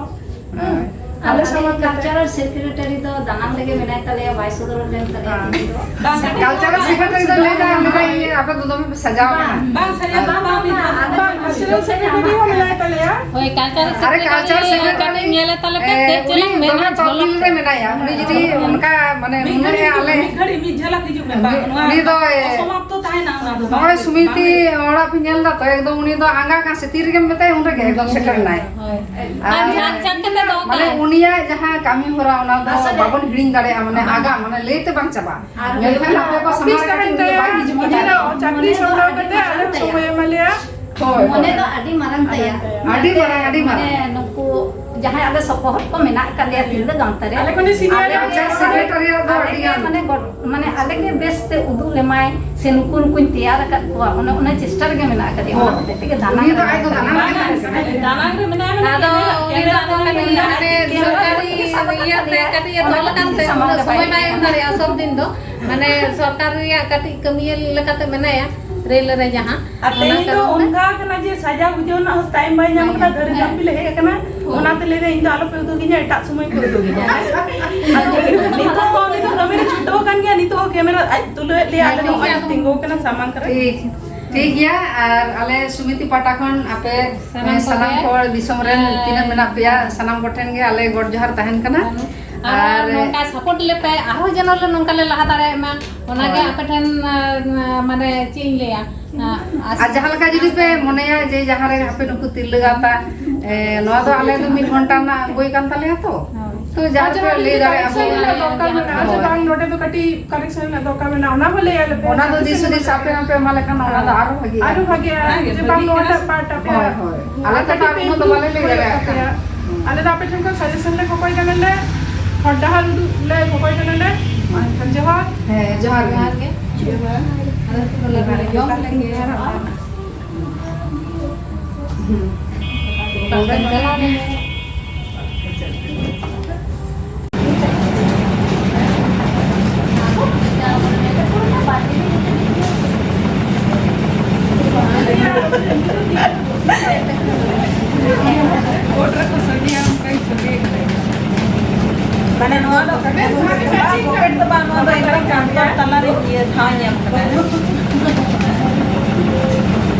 ᱦᱮᱸ᱾ ᱟᱨ ᱟᱞᱮ ᱟᱞᱮ ᱥᱟᱢᱟᱝ ᱠᱟᱛᱮ᱾ ᱠᱟᱞᱪᱟᱨᱟᱞ ᱥᱮᱠᱨᱮᱴᱟᱨᱤ ᱫᱚ ᱫᱟᱱᱟᱝ ᱨᱮᱜᱮ ᱢᱮᱱᱟᱭ ᱛᱟᱞᱮᱭᱟ, ᱵᱟᱭ ᱥᱚᱫᱚᱨ ᱞᱮᱱ ᱛᱟᱞᱮᱭᱟ ᱦᱮᱸ᱾ ᱛᱤᱨᱭᱳ ᱫᱚ᱾ ᱵᱟᱝ, ᱠᱟᱞᱪᱟᱨᱟᱞ ᱥᱮᱠᱨᱮᱴᱟᱨᱤ ᱫᱚ ᱞᱟᱹᱭ ᱫᱟ, ᱞᱟᱹᱭ ᱫᱟ, ᱤᱭᱟᱹ, ᱟᱯᱮ ᱫᱚ ᱫᱚᱢᱮ ᱯᱮ ᱥᱟᱡᱟᱣ ᱠᱟᱱᱟ᱾ ᱵᱟᱝ, ᱥᱟᱡᱟᱣ ᱫᱚ ᱵᱟᱝ, ᱵᱟᱝ, ᱵᱟᱝ, ᱠᱟᱞᱪᱟᱨᱟᱞ ᱥᱮᱠᱨᱮᱴᱟᱨᱤ ᱦᱚᱸ ᱢᱮᱱᱟᱭ ᱛᱟᱞᱮᱭᱟ᱾ ᱦᱳᱭ, ᱠᱟᱞᱪᱟᱨᱟᱞ ᱟᱨᱮ, ᱥᱮᱠᱨᱮᱴᱟᱨᱤ ᱠᱟᱞᱪᱟᱨᱟᱞ ᱥᱮᱠᱨᱮᱴᱟᱨᱤ ᱠᱟᱹᱴᱤᱡ ᱧᱮᱞᱮ ᱛᱟᱞᱮ ᱯᱮ, ᱮ, ᱪᱮᱫ ᱩᱱᱤ ᱪᱚᱞᱟᱝ ᱢᱮᱱᱟ ᱫᱚᱢᱮ ᱡᱷᱚᱞᱚᱠ ᱛᱚᱦᱵᱤᱞ ᱛᱮ᱾ ᱨᱮ ᱢᱮᱱᱟᱭᱟ᱾ ᱩᱱᱤ ᱡᱩᱫᱤ ᱚᱱᱠᱟ, ᱢᱟᱱᱮ, ᱢᱤᱫ ᱢᱚᱱᱮ ᱜᱷᱟᱹᱲᱤᱡ ᱨᱮ ᱦᱤᱡᱩᱜ ᱟᱞᱮ ᱢᱮ, ᱢᱤᱫ ᱜᱷᱟᱹᱲᱤᱡ, ᱢᱤᱫ ᱡᱷᱟᱞᱟᱠ ᱦᱤᱡᱩᱜ ᱢᱮ᱾ ᱵᱟᱝ, ᱩᱱᱤ, ᱱᱚᱣᱟ ᱩᱱᱤ ᱫᱚ, ᱮ, ᱚᱥᱚᱢᱟᱯᱛᱚ ᱛᱟᱦᱮᱱᱟ ᱚᱱᱟ ᱫᱚ᱾ ᱱᱚᱜᱼᱚᱭ ᱵᱟᱝ, ᱥᱩᱢᱤᱛᱤ ᱵᱟᱝ᱾ ᱚᱲᱟᱜ ᱯᱮ ᱧᱮᱞ ᱫᱟ ᱛᱚ, ᱮᱠᱫᱚᱢ ᱩᱱᱤ ᱫᱚ ᱟᱸᱜᱟ ᱠᱟᱱ ᱥᱮ ᱛᱤ ᱨᱮᱜᱮᱢ ᱢᱮᱛᱟᱭᱟ, ᱩᱱ ᱨᱮᱜᱮ ᱮᱠᱫᱚᱢ ᱥᱮᱴᱮᱨ ᱮᱱᱟᱭ᱾ ᱦᱳᱭ᱾ ᱟᱨ ᱟᱨ ᱡᱷᱟᱠ ᱡᱷᱟᱠ ᱠᱟᱛᱮ ᱫᱚᱦᱚ ᱢᱟᱱᱮ ᱠᱟᱜᱼᱟᱭ᱾ ᱩᱱᱤᱭᱟᱜ ᱡᱟᱦᱟᱸ ᱠᱟᱹᱢᱤ ᱦᱚᱨᱟ, ᱚᱱᱟ ᱫᱚ ᱟᱥᱚᱞᱮ ᱵᱟᱵᱚᱱ ᱦᱤᱲᱤᱧ ᱫᱟᱲᱮᱭᱟᱜᱼᱟ, ᱢᱟᱱᱮ ᱟᱜᱟ, ᱢᱟᱱᱮ ᱞᱟᱹᱭ ᱛᱮ ᱵᱟᱝ ᱪᱟᱵᱟᱜᱼᱟ᱾ ᱟᱨ ᱢᱮᱱᱠᱷᱟᱱ ᱟᱯᱮ ᱠᱚ ᱥᱟᱢᱟᱝ ᱚᱯᱷᱤᱥ ᱨᱮ ᱛᱟᱦᱮᱱ ᱠᱟᱹᱴᱤᱡ ᱛᱟᱭᱟ, ᱵᱟᱭ ᱦᱤᱡᱩᱜ ᱢᱚᱱᱮ ᱠᱟᱱᱟ᱾ ᱫᱚ ᱪᱟᱹᱠᱨᱤ ᱢᱚᱱᱮ ᱫᱚ ᱥᱟᱢᱵᱲᱟᱣ ᱟᱹᱰᱤ ᱠᱟᱛᱮ ᱢᱟᱨᱟᱝ ᱟᱞᱮ ᱛᱟᱭᱟ᱾ ᱥᱚᱢᱚᱭ ᱮᱢᱟ ᱞᱮᱭᱟ᱾ ᱦᱳᱭ, ᱢᱚᱱᱮ ᱦᱳᱭ᱾ ᱫᱚ ᱟᱹᱰᱤ ᱢᱟᱨᱟᱝ ᱟᱹᱰᱤ ᱛᱟᱭᱟ᱾ ᱢᱟᱨᱟᱝ, ᱟᱹᱰᱤ ᱢᱟᱱᱮ ᱢᱟᱨᱟᱝ᱾ ᱱᱩᱠᱩ ᱡᱟᱦᱟᱸᱭ ᱟᱞᱮ ᱥᱚᱯᱚᱦᱚᱫ ᱠᱚ ᱢᱮᱱᱟᱜ ᱟᱠᱟᱫ ᱞᱮᱭᱟ ᱛᱤᱨᱞᱟᱹ ᱜᱟᱶᱛᱟ ᱨᱮ, ᱟᱞᱮ ᱠᱷᱚᱱ ᱫᱚ ᱥᱤᱱᱤᱭᱟᱨ ᱟᱞᱮ ᱧᱚᱜ ᱜᱮ ᱜᱮ ᱥᱮᱠᱨᱮᱴᱟᱨᱤᱭᱟᱴ ᱫᱚ ᱟᱞᱮ ᱟᱹᱰᱤ ᱜᱮ ᱜᱟᱱ᱾ ᱢᱟᱱᱮ ᱜᱚᱲ-, ᱢᱟᱱᱮ ᱟᱞᱮ ᱜᱮ ᱵᱮᱥ ᱛᱮ ᱩᱫᱩᱜ ᱞᱮᱢᱟᱭ ᱥᱮ ᱱᱩᱠᱩ ᱱᱩᱠᱩᱧ ᱛᱮᱭᱟᱨ ᱟᱠᱟᱫ ᱠᱚᱣᱟ, ᱚᱱᱮ ᱚᱱᱟ ᱪᱮᱥᱴᱟ ᱨᱮᱜᱮ ᱢᱮᱱᱟᱜ ᱟᱠᱟᱫᱮᱭᱟ᱾ ᱚᱱᱟ ᱦᱚᱛᱮᱡ ᱛᱮᱜᱮ ᱫᱟᱱᱟᱝ ᱩᱱᱤ ᱫᱚ ᱨᱮ ᱟᱡ ᱫᱚ ᱢᱮᱱᱟᱜ ᱫᱟᱱᱟᱝ ᱨᱮ ᱟᱠᱟᱫᱮᱭᱟ᱾ ᱢᱮᱱᱟᱭᱟ᱾ ᱫᱟᱱᱟᱝ ᱨᱮ ᱢᱮᱱᱟᱭᱟ, ᱟᱫᱚ ᱢᱮᱱᱠᱷᱟᱱ ᱩᱱᱤ ᱫᱚ ᱟᱫᱚ ᱠᱟᱹᱴᱤᱡ ᱠᱮᱢᱮᱨᱟ ᱢᱟᱱᱮ ᱫᱚ ᱥᱚᱨᱠᱟᱨᱤ ᱤᱭᱟᱹᱛᱮ ᱠᱟᱹᱴᱤᱡ ᱮ ᱛᱚᱞ ᱟᱠᱟᱱ ᱛᱮ ᱩᱱᱟᱹᱜ ᱥᱚᱢᱚᱭ ᱵᱟᱭ ᱮᱢ ᱫᱟᱲᱮᱭᱟᱜᱼᱟ ᱥᱚᱵ ᱫᱤᱱ ᱫᱚ᱾ ᱢᱟᱱᱮ ᱥᱚᱨᱠᱟᱨ ᱨᱮᱭᱟᱜ ᱠᱟᱹᱴᱤᱡ ᱠᱟᱹᱢᱤᱭᱟᱹ ᱞᱮᱠᱟᱛᱮ ᱢᱮᱱᱟᱭᱟ ᱨᱮᱞ ᱨᱮ ᱡᱟᱦᱟᱸ᱾ ᱟᱨ ᱚᱱᱟ ᱛᱮᱦᱮᱧ ᱫᱚ ᱠᱟᱨᱚᱱ ᱛᱮ ᱚᱱᱠᱟ ᱠᱟᱱᱟ ᱡᱮ ᱥᱟᱡᱟᱣ ᱜᱩᱡᱟᱹᱣ ᱨᱮᱱᱟᱜ ᱦᱚᱸ ᱴᱟᱭᱤᱢ ᱵᱟᱭ ᱧᱟᱢ ᱦᱮᱸ᱾ ᱠᱟᱫᱟ, ᱫᱷᱟᱹᱨᱤ ᱦᱮᱸ᱾ ᱫᱷᱟᱹᱢᱯᱤ ᱞᱮ ᱦᱮᱡ ᱟᱠᱟᱱᱟ᱾ ᱦᱳᱭ᱾ ᱚᱱᱟᱛᱮ ᱞᱟᱹᱭ ᱫᱟ, ᱤᱧ ᱫᱚ ᱟᱞᱚᱯᱮ ᱩᱫᱩᱜᱤᱧᱟ, ᱮᱴᱟᱜ ᱥᱚᱢᱚᱭ ᱯᱮ ᱩᱫᱩᱜᱤᱧᱟ᱾ ᱟᱨ ᱱᱤᱛᱚᱜ ᱦᱚᱸ ᱩᱱᱤ ᱫᱚ ᱠᱟᱹᱢᱤ ᱨᱮ ᱪᱷᱩᱴᱟᱹᱣ ᱟᱠᱟᱱ ᱜᱮᱭᱟ, ᱱᱤᱛᱚᱜ ᱦᱚᱸ ᱠᱮᱢᱮᱨᱟ ᱟᱡ ᱛᱩᱞᱟᱹᱣᱮᱫ ᱞᱮᱭᱟ, ᱟᱞᱮ ᱫᱚ ᱦᱮᱸ᱾ ᱱᱚᱜᱼᱚᱭ ᱛᱤᱸᱜᱩ ᱟᱠᱟᱱᱟ ᱥᱟᱢᱟᱝ ᱠᱚᱨᱮ᱾ ᱴᱷᱤᱠ, ᱴᱷᱤᱠ ᱜᱮᱭᱟ᱾ ᱟᱨ ᱟᱞᱮ ᱥᱚᱢᱤᱛᱤ ᱯᱟᱦᱴᱟ ᱠᱷᱚᱱ ᱟᱯᱮ ᱥᱟᱱᱟᱢ ᱥᱟᱱᱟᱢ ᱠᱚᱜᱮ, ᱠᱚ ᱫᱤᱥᱚᱢ ᱨᱮᱱ ᱟᱨ ᱛᱤᱱᱟᱹᱜ ᱢᱮᱱᱟᱜ ᱯᱮᱭᱟ, ᱥᱟᱱᱟᱢ ᱠᱚᱴᱷᱮᱱ ᱜᱮ ᱟᱞᱮ ᱜᱚᱰ ᱡᱚᱦᱟᱨ ᱛᱟᱦᱮᱱ ᱠᱟᱱᱟ᱾ ᱟᱨ ᱟᱨ ᱱᱚᱝᱠᱟ ᱥᱟᱯᱳᱨᱴ ᱞᱮᱯᱮ, ᱟᱨᱦᱚᱸ ᱡᱮᱱᱚ ᱞᱮ ᱱᱚᱝᱠᱟ ᱞᱮ ᱞᱟᱦᱟ ᱫᱟᱲᱮᱭᱟᱜ ᱢᱟ, ᱚᱱᱟᱜᱮ ᱦᱳᱭ᱾ ᱟᱯᱮ ᱴᱷᱮᱱ, ᱟᱨ, ᱢᱟᱱᱮ ᱪᱮᱫ ᱤᱧ ᱞᱟᱹᱭᱟ, ᱟᱨ ᱡᱟᱦᱟᱸ ᱞᱮᱠᱟ ᱡᱩᱫᱤ ᱯᱮ ᱢᱚᱱᱮᱭᱟ ᱡᱮ ᱡᱟᱦᱟᱸ ᱨᱮ ᱦᱟᱯᱮ ᱱᱩᱠᱩ ᱛᱤᱨᱞᱟᱹ ᱜᱟᱶᱛᱟ, ᱮ, ᱱᱚᱣᱟ ᱫᱚ ᱟᱞᱮ ᱫᱚ ᱢᱤᱫ ᱜᱷᱚᱱᱴᱟ ᱨᱮᱱᱟᱜ ᱵᱳᱭ ᱠᱟᱱ ᱛᱟᱞᱮᱭᱟ ᱛᱚ, ᱛᱚ ᱡᱟᱦᱟᱸ ᱨᱮᱯᱮ ᱞᱟᱹᱭ ᱫᱟᱲᱮᱭᱟᱜᱼᱟ, ᱦᱳᱭ᱾ ᱨᱮᱱᱟᱜ ᱫᱚᱨᱠᱟᱨ ᱢᱮᱱᱟᱜᱼᱟ, ᱡᱮ ᱦᱳᱭ᱾ ᱵᱟᱝ ᱱᱚᱰᱮ ᱫᱚ ᱠᱟᱹᱴᱤᱡ correction ᱨᱮᱱᱟᱜ ᱫᱚᱨᱠᱟᱨ ᱢᱮᱱᱟᱜᱼᱟ, ᱚᱱᱟ ᱦᱚᱸ ᱞᱟᱹᱭ ᱟᱞᱮ ᱯᱮ᱾ ᱚᱱᱟ ᱫᱚ ᱡᱟᱦᱟᱸ ᱫᱤᱥ ᱦᱩᱫᱤᱥ ᱟᱯᱮ ᱦᱚᱸᱯᱮ ᱮᱢᱟ ᱞᱮᱠᱷᱟᱱ ᱚᱱᱟ ᱫᱚ ᱟᱨᱚ ᱵᱷᱟᱜᱤᱜᱼᱟ᱾ ᱟᱨᱚ ᱵᱷᱟᱜᱤᱜᱼᱟ, ᱦᱮᱸ, ᱡᱮ ᱵᱟᱝ ᱵᱷᱟᱜᱤ ᱱᱚᱣᱟᱴᱟᱜ ᱜᱮ᱾ Part ᱟᱯᱮ ᱦᱳᱭ, ᱦᱳᱭ᱾ ᱟᱞᱮ ᱟᱨ ᱛᱚ ᱠᱟᱹᱴᱤᱡ ᱩᱱᱟᱹᱜ ᱫᱚ ᱵᱟᱞᱮ ᱞᱟᱹᱭ ᱫᱟᱲᱮᱭᱟᱜ ᱠᱟᱱᱟ᱾ ᱟᱞᱮ ᱫᱚ ᱟᱯᱮ ᱴᱷᱮᱱ ᱠᱷᱚᱱ suggestion ᱞᱮ ᱠᱷᱚᱠᱚᱭ ᱠᱟᱱᱟ ᱞᱮ, ᱦᱚᱨ ᱰᱟᱦᱟᱨ ᱩᱫᱩᱜ ᱞᱮ ᱠᱷᱚᱠᱚᱭ ᱠᱟᱱᱟ ᱞᱮ᱾ ᱢᱟ ᱮᱱᱠᱷᱟᱱ ᱡᱚᱦᱟᱨ᱾ ᱦᱮᱸ, ᱡᱚᱦᱟᱨ ᱜᱮ᱾ ᱡᱚᱦᱟᱨ ᱜᱮ᱾ ᱟᱫᱚ ᱱᱤᱛᱚᱜ ᱫᱚ ᱞᱟᱜᱽᱲᱮ ᱞᱮ ᱮᱱᱮᱡᱟ᱾ ᱦᱩᱸ᱾ ᱪᱟᱞᱟᱣ ᱞᱮᱱ ᱜᱮ᱾ ᱢᱟᱱᱮ ᱱᱚᱣᱟ ᱫᱚ ᱯᱚᱠᱮᱴ ᱫᱚ ᱵᱟᱝ, ᱱᱚᱣᱟ ᱫᱚ ᱮᱠᱫᱚᱢ ᱠᱟᱱ ᱜᱮᱭᱟ᱾ ᱛᱟᱞᱟᱨᱮ ᱤᱭᱟᱹ ᱴᱷᱟᱶ ᱧᱟᱢ ᱠᱟᱫᱟ᱾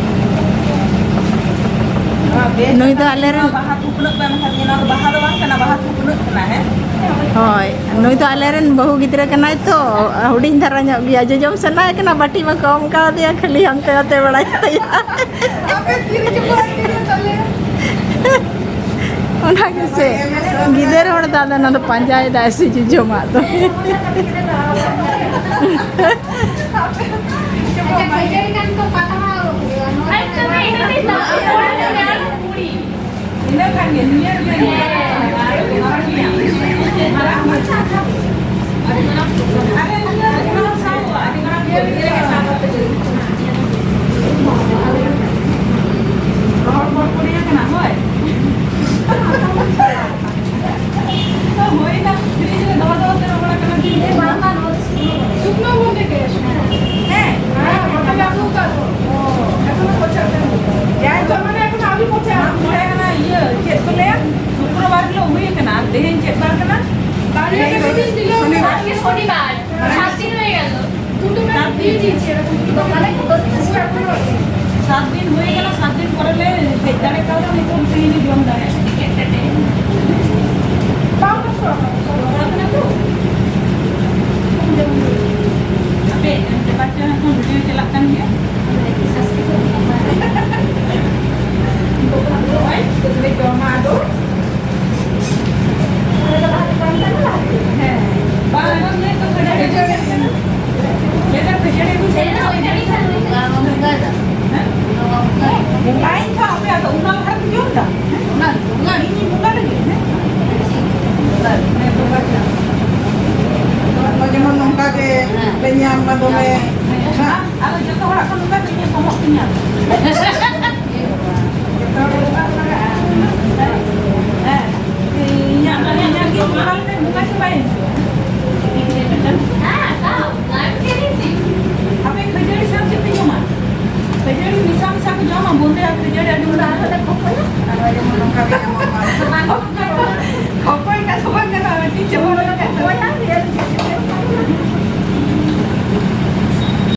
ᱱᱩᱭ ᱫᱚ ᱟᱞᱮᱨᱮᱱ ᱵᱟᱦᱟ ᱛᱷᱩᱯᱱᱟᱹᱜ ᱠᱟᱱ ᱠᱷᱟᱱ ᱱᱚᱣᱟ ᱫᱚ ᱵᱟᱦᱟ ᱫᱚ ᱵᱟᱝ ᱠᱟᱱᱟ, ᱵᱟᱦᱟ ᱛᱷᱩᱯᱱᱟᱹᱜ ᱠᱟᱱᱟ, ᱦᱮᱸ? ᱦᱳᱭ, ᱱᱩᱭ ᱫᱚ ᱟᱞᱮᱨᱮᱱ ᱵᱟᱹᱦᱩ ᱜᱤᱫᱽᱨᱟᱹ ᱠᱟᱱᱟᱭ ᱛᱚ, ᱦᱩᱰᱤᱧ ᱫᱷᱟᱨᱟ ᱧᱚᱜ ᱜᱮᱭᱟ᱾ ᱡᱚᱡᱚᱢ ᱥᱟᱱᱟᱭᱮ ᱠᱟᱱᱟ, ᱵᱟᱹᱴᱤ ᱢᱟᱠᱚ ᱮᱢ ᱠᱟᱣᱫᱮᱭᱟ, ᱠᱷᱟᱹᱞᱤ ᱦᱟᱱᱛᱮ ᱱᱟᱛᱮ ᱵᱟᱲᱟᱭ ᱛᱟᱭᱟ᱾ ᱟᱯᱮ ᱛᱤ ᱨᱮᱪᱚ ᱠᱚ ᱟᱹᱠᱷᱨᱤᱧᱟ ᱛᱟᱞᱮ? ᱚᱱᱟ ᱜᱮᱥᱮ, ᱜᱤᱫᱟᱹᱨ ᱦᱚᱲ ᱫᱚ ᱟᱫᱚ ᱚᱱᱟ ᱫᱚ ᱯᱟᱸᱡᱟᱭᱮᱫᱟᱭ ᱥᱮ ᱡᱚᱡᱚᱢᱟᱜ ᱫᱚ᱾ ᱟᱪᱪᱷᱟ, ᱠᱷᱟᱹᱡᱟᱹᱲᱤ ᱠᱟᱱ ᱠᱚ ᱯᱟᱛᱲᱟ ᱦᱩᱭᱩᱜᱼᱟ, ᱱᱚᱣᱟ ᱟᱪᱪᱷᱟ, ᱫᱚ ᱤᱱᱟᱹ ᱫᱚ ᱠᱩᱲᱤ᱾ ᱤᱱᱟᱹ ᱠᱷᱟᱱ ᱜᱮ, ᱱᱤᱭᱟᱹ ᱜᱮ᱾ ᱟᱨᱮ, ᱱᱤᱭᱟᱹ ᱫᱚ ᱥᱟᱵᱚᱜᱼᱟ, ᱟᱹᱰᱤ ᱢᱟᱨᱟᱝ ᱠᱩᱲᱤ ᱜᱮ ᱥᱟᱵ ᱠᱟᱛᱮ ᱨᱚᱦᱚᱲ ᱵᱚᱞ ᱠᱚ ᱞᱟᱹᱭ ᱠᱟᱱᱟ, ᱦᱳᱭ᱾ ᱦᱩᱭᱱᱟ, ᱯᱷᱨᱤᱡᱽ ᱨᱮ ᱫᱚᱦᱚ ᱫᱚᱦᱚ ᱛᱮ ᱨᱚᱦᱚᱲ ᱟᱠᱟᱱᱟ᱾ ᱥᱩᱠᱱᱳ ᱵᱚᱞᱛᱮ ᱜᱮ, ᱥᱩᱠᱱᱳ᱾ ᱦᱮᱸ, ᱦᱮᱸ, ᱵᱟᱠᱷᱟᱱ ᱟᱹᱜᱩ ᱟᱠᱟᱫ ᱫᱚ᱾ ᱮᱠᱷᱚᱱᱳ ᱯᱚᱪᱟᱜ ᱠᱟᱱ ᱜᱮᱭᱟ᱾ ᱡᱟᱭ ᱦᱳᱠ, ᱢᱟᱱᱮ ᱮᱠᱷᱚᱱᱳ ᱟᱹᱣᱨᱤ ᱯᱚᱪᱟᱜᱼᱟ᱾ ᱚᱱᱟ ᱤᱭᱟᱹ, ᱪᱮᱫ ᱠᱚ ᱞᱟᱹᱭᱟ? ᱥᱩᱠᱨᱚᱵᱟᱨ ᱦᱤᱞᱳᱜ ᱦᱩᱭ ᱟᱠᱟᱱᱟ᱾ ᱛᱮᱦᱮᱧ ᱪᱮᱫ ᱵᱟᱨ ᱠᱟᱱᱟ? ᱵᱟᱨ ᱦᱤᱞᱳᱜ ᱫᱚ ᱥᱚᱱᱤᱵᱟᱨ᱾ ᱟᱡᱠᱮ ᱥᱚᱱᱤᱵᱟᱨ, ᱥᱟᱛ ᱫᱤᱱ ᱦᱩᱭ ᱜᱮᱞ᱾ ᱥᱟᱛ ᱫᱤᱱ ᱦᱩᱭ ᱜᱮᱞ, ᱥᱟᱛ ᱫᱤᱱ ᱯᱚᱨᱮ ᱞᱮ ᱦᱮᱡ ᱫᱟᱲᱮ ᱠᱟᱣᱫᱟ, ᱱᱤᱛᱚᱜ ᱛᱮᱦᱮᱧ ᱞᱮ ᱡᱚᱢ ᱫᱟᱲᱮᱭᱟᱜᱼᱟ᱾ ᱵᱟᱝ ᱠᱚᱥᱴᱚᱜᱼᱟ᱾ ᱟᱯᱮ ᱵᱮᱯᱟᱨ ᱪᱮᱫ ᱦᱚᱸ ᱵᱷᱤᱰᱤᱭᱳ ᱪᱟᱞᱟᱜ ᱠᱟᱱ ᱜᱮᱭᱟ? ᱞᱮ ᱡᱚᱢᱟ ᱟᱫᱚ᱾ ᱦᱮᱸ᱾ ᱵᱟᱝ, ᱟᱫᱚ ᱱᱤᱭᱟᱹ ᱫᱚ ᱠᱷᱟᱹᱡᱟᱹᱲᱤ ᱠᱷᱟᱹᱡᱟᱹᱲᱤ ᱠᱟᱱᱟ᱾ ᱱᱤᱭᱟᱹ ᱫᱚ ᱠᱷᱟᱹᱡᱟᱹᱲᱤ ᱠᱚ ᱪᱮᱫ ᱞᱮᱠᱟ ᱠᱷᱟᱹᱡᱟᱹᱲᱤ ᱠᱟᱱᱟ? ᱦᱮᱸ? ᱵᱚᱸᱜᱟᱭᱤᱧ ᱛᱚ, ᱟᱯᱮ ᱟᱫᱚ ᱚᱱᱟ ᱞᱟᱦᱟ ᱨᱮᱯᱮ ᱡᱚᱢ ᱮᱫᱟ? ᱦᱮᱸ? ᱤᱧᱤᱧ ᱵᱚᱸᱜᱟ ᱞᱟᱹᱜᱤᱫ, ᱦᱮᱸ? ᱦᱮᱸ, ᱵᱚᱸᱜᱟ ᱠᱮᱫᱟ᱾ ᱡᱮᱢᱚᱱ ᱱᱚᱝᱠᱟ ᱜᱮ ᱯᱮ ᱧᱟᱢ ᱢᱟ ᱫᱚᱢᱮ᱾ ᱦᱮᱸ᱾ ᱟᱫᱚ ᱡᱚᱛᱚ ᱦᱚᱲᱟᱜ ᱠᱷᱚᱱ ᱱᱚᱝᱠᱟ ᱜᱮ ᱤᱧᱟᱹᱜ ᱠᱚᱢᱚᱜ ᱛᱤᱧᱟ᱾ ᱡᱚᱛᱚ ᱦᱚᱲ ᱱᱚᱝᱠᱟ ᱠᱚ ᱞᱟᱜᱟᱜᱼᱟ᱾ ᱦᱮᱸ᱾ ᱤᱧᱟᱹᱜ ᱫᱚ ᱤᱧᱟᱹᱜ ᱜᱮ ᱵᱚᱸᱜᱟ ᱞᱮᱠᱟᱧ ᱵᱚᱸᱜᱟ ᱪᱟᱵᱟᱭᱮᱱ᱾ ᱟᱯᱮ ᱠᱷᱟᱹᱡᱟᱹᱲᱤ ᱥᱟᱶ ᱪᱮᱫ ᱯᱮ ᱡᱚᱢᱟ? ᱠᱷᱟᱹᱡᱟᱹᱲᱤ ᱢᱮᱥᱟ ᱢᱮᱥᱟ ᱠᱚ ᱡᱚᱢᱟ, ᱵᱚᱱᱫᱮ ᱟᱨ ᱠᱷᱟᱹᱡᱟᱹᱲᱤ ᱟᱹᱰᱤ ᱢᱚᱡᱟ᱾ ᱟᱨ ᱡᱮᱢᱚᱱ ᱱᱚᱝᱠᱟ ᱜᱮ ᱧᱟᱢᱚᱜ ᱢᱟ᱾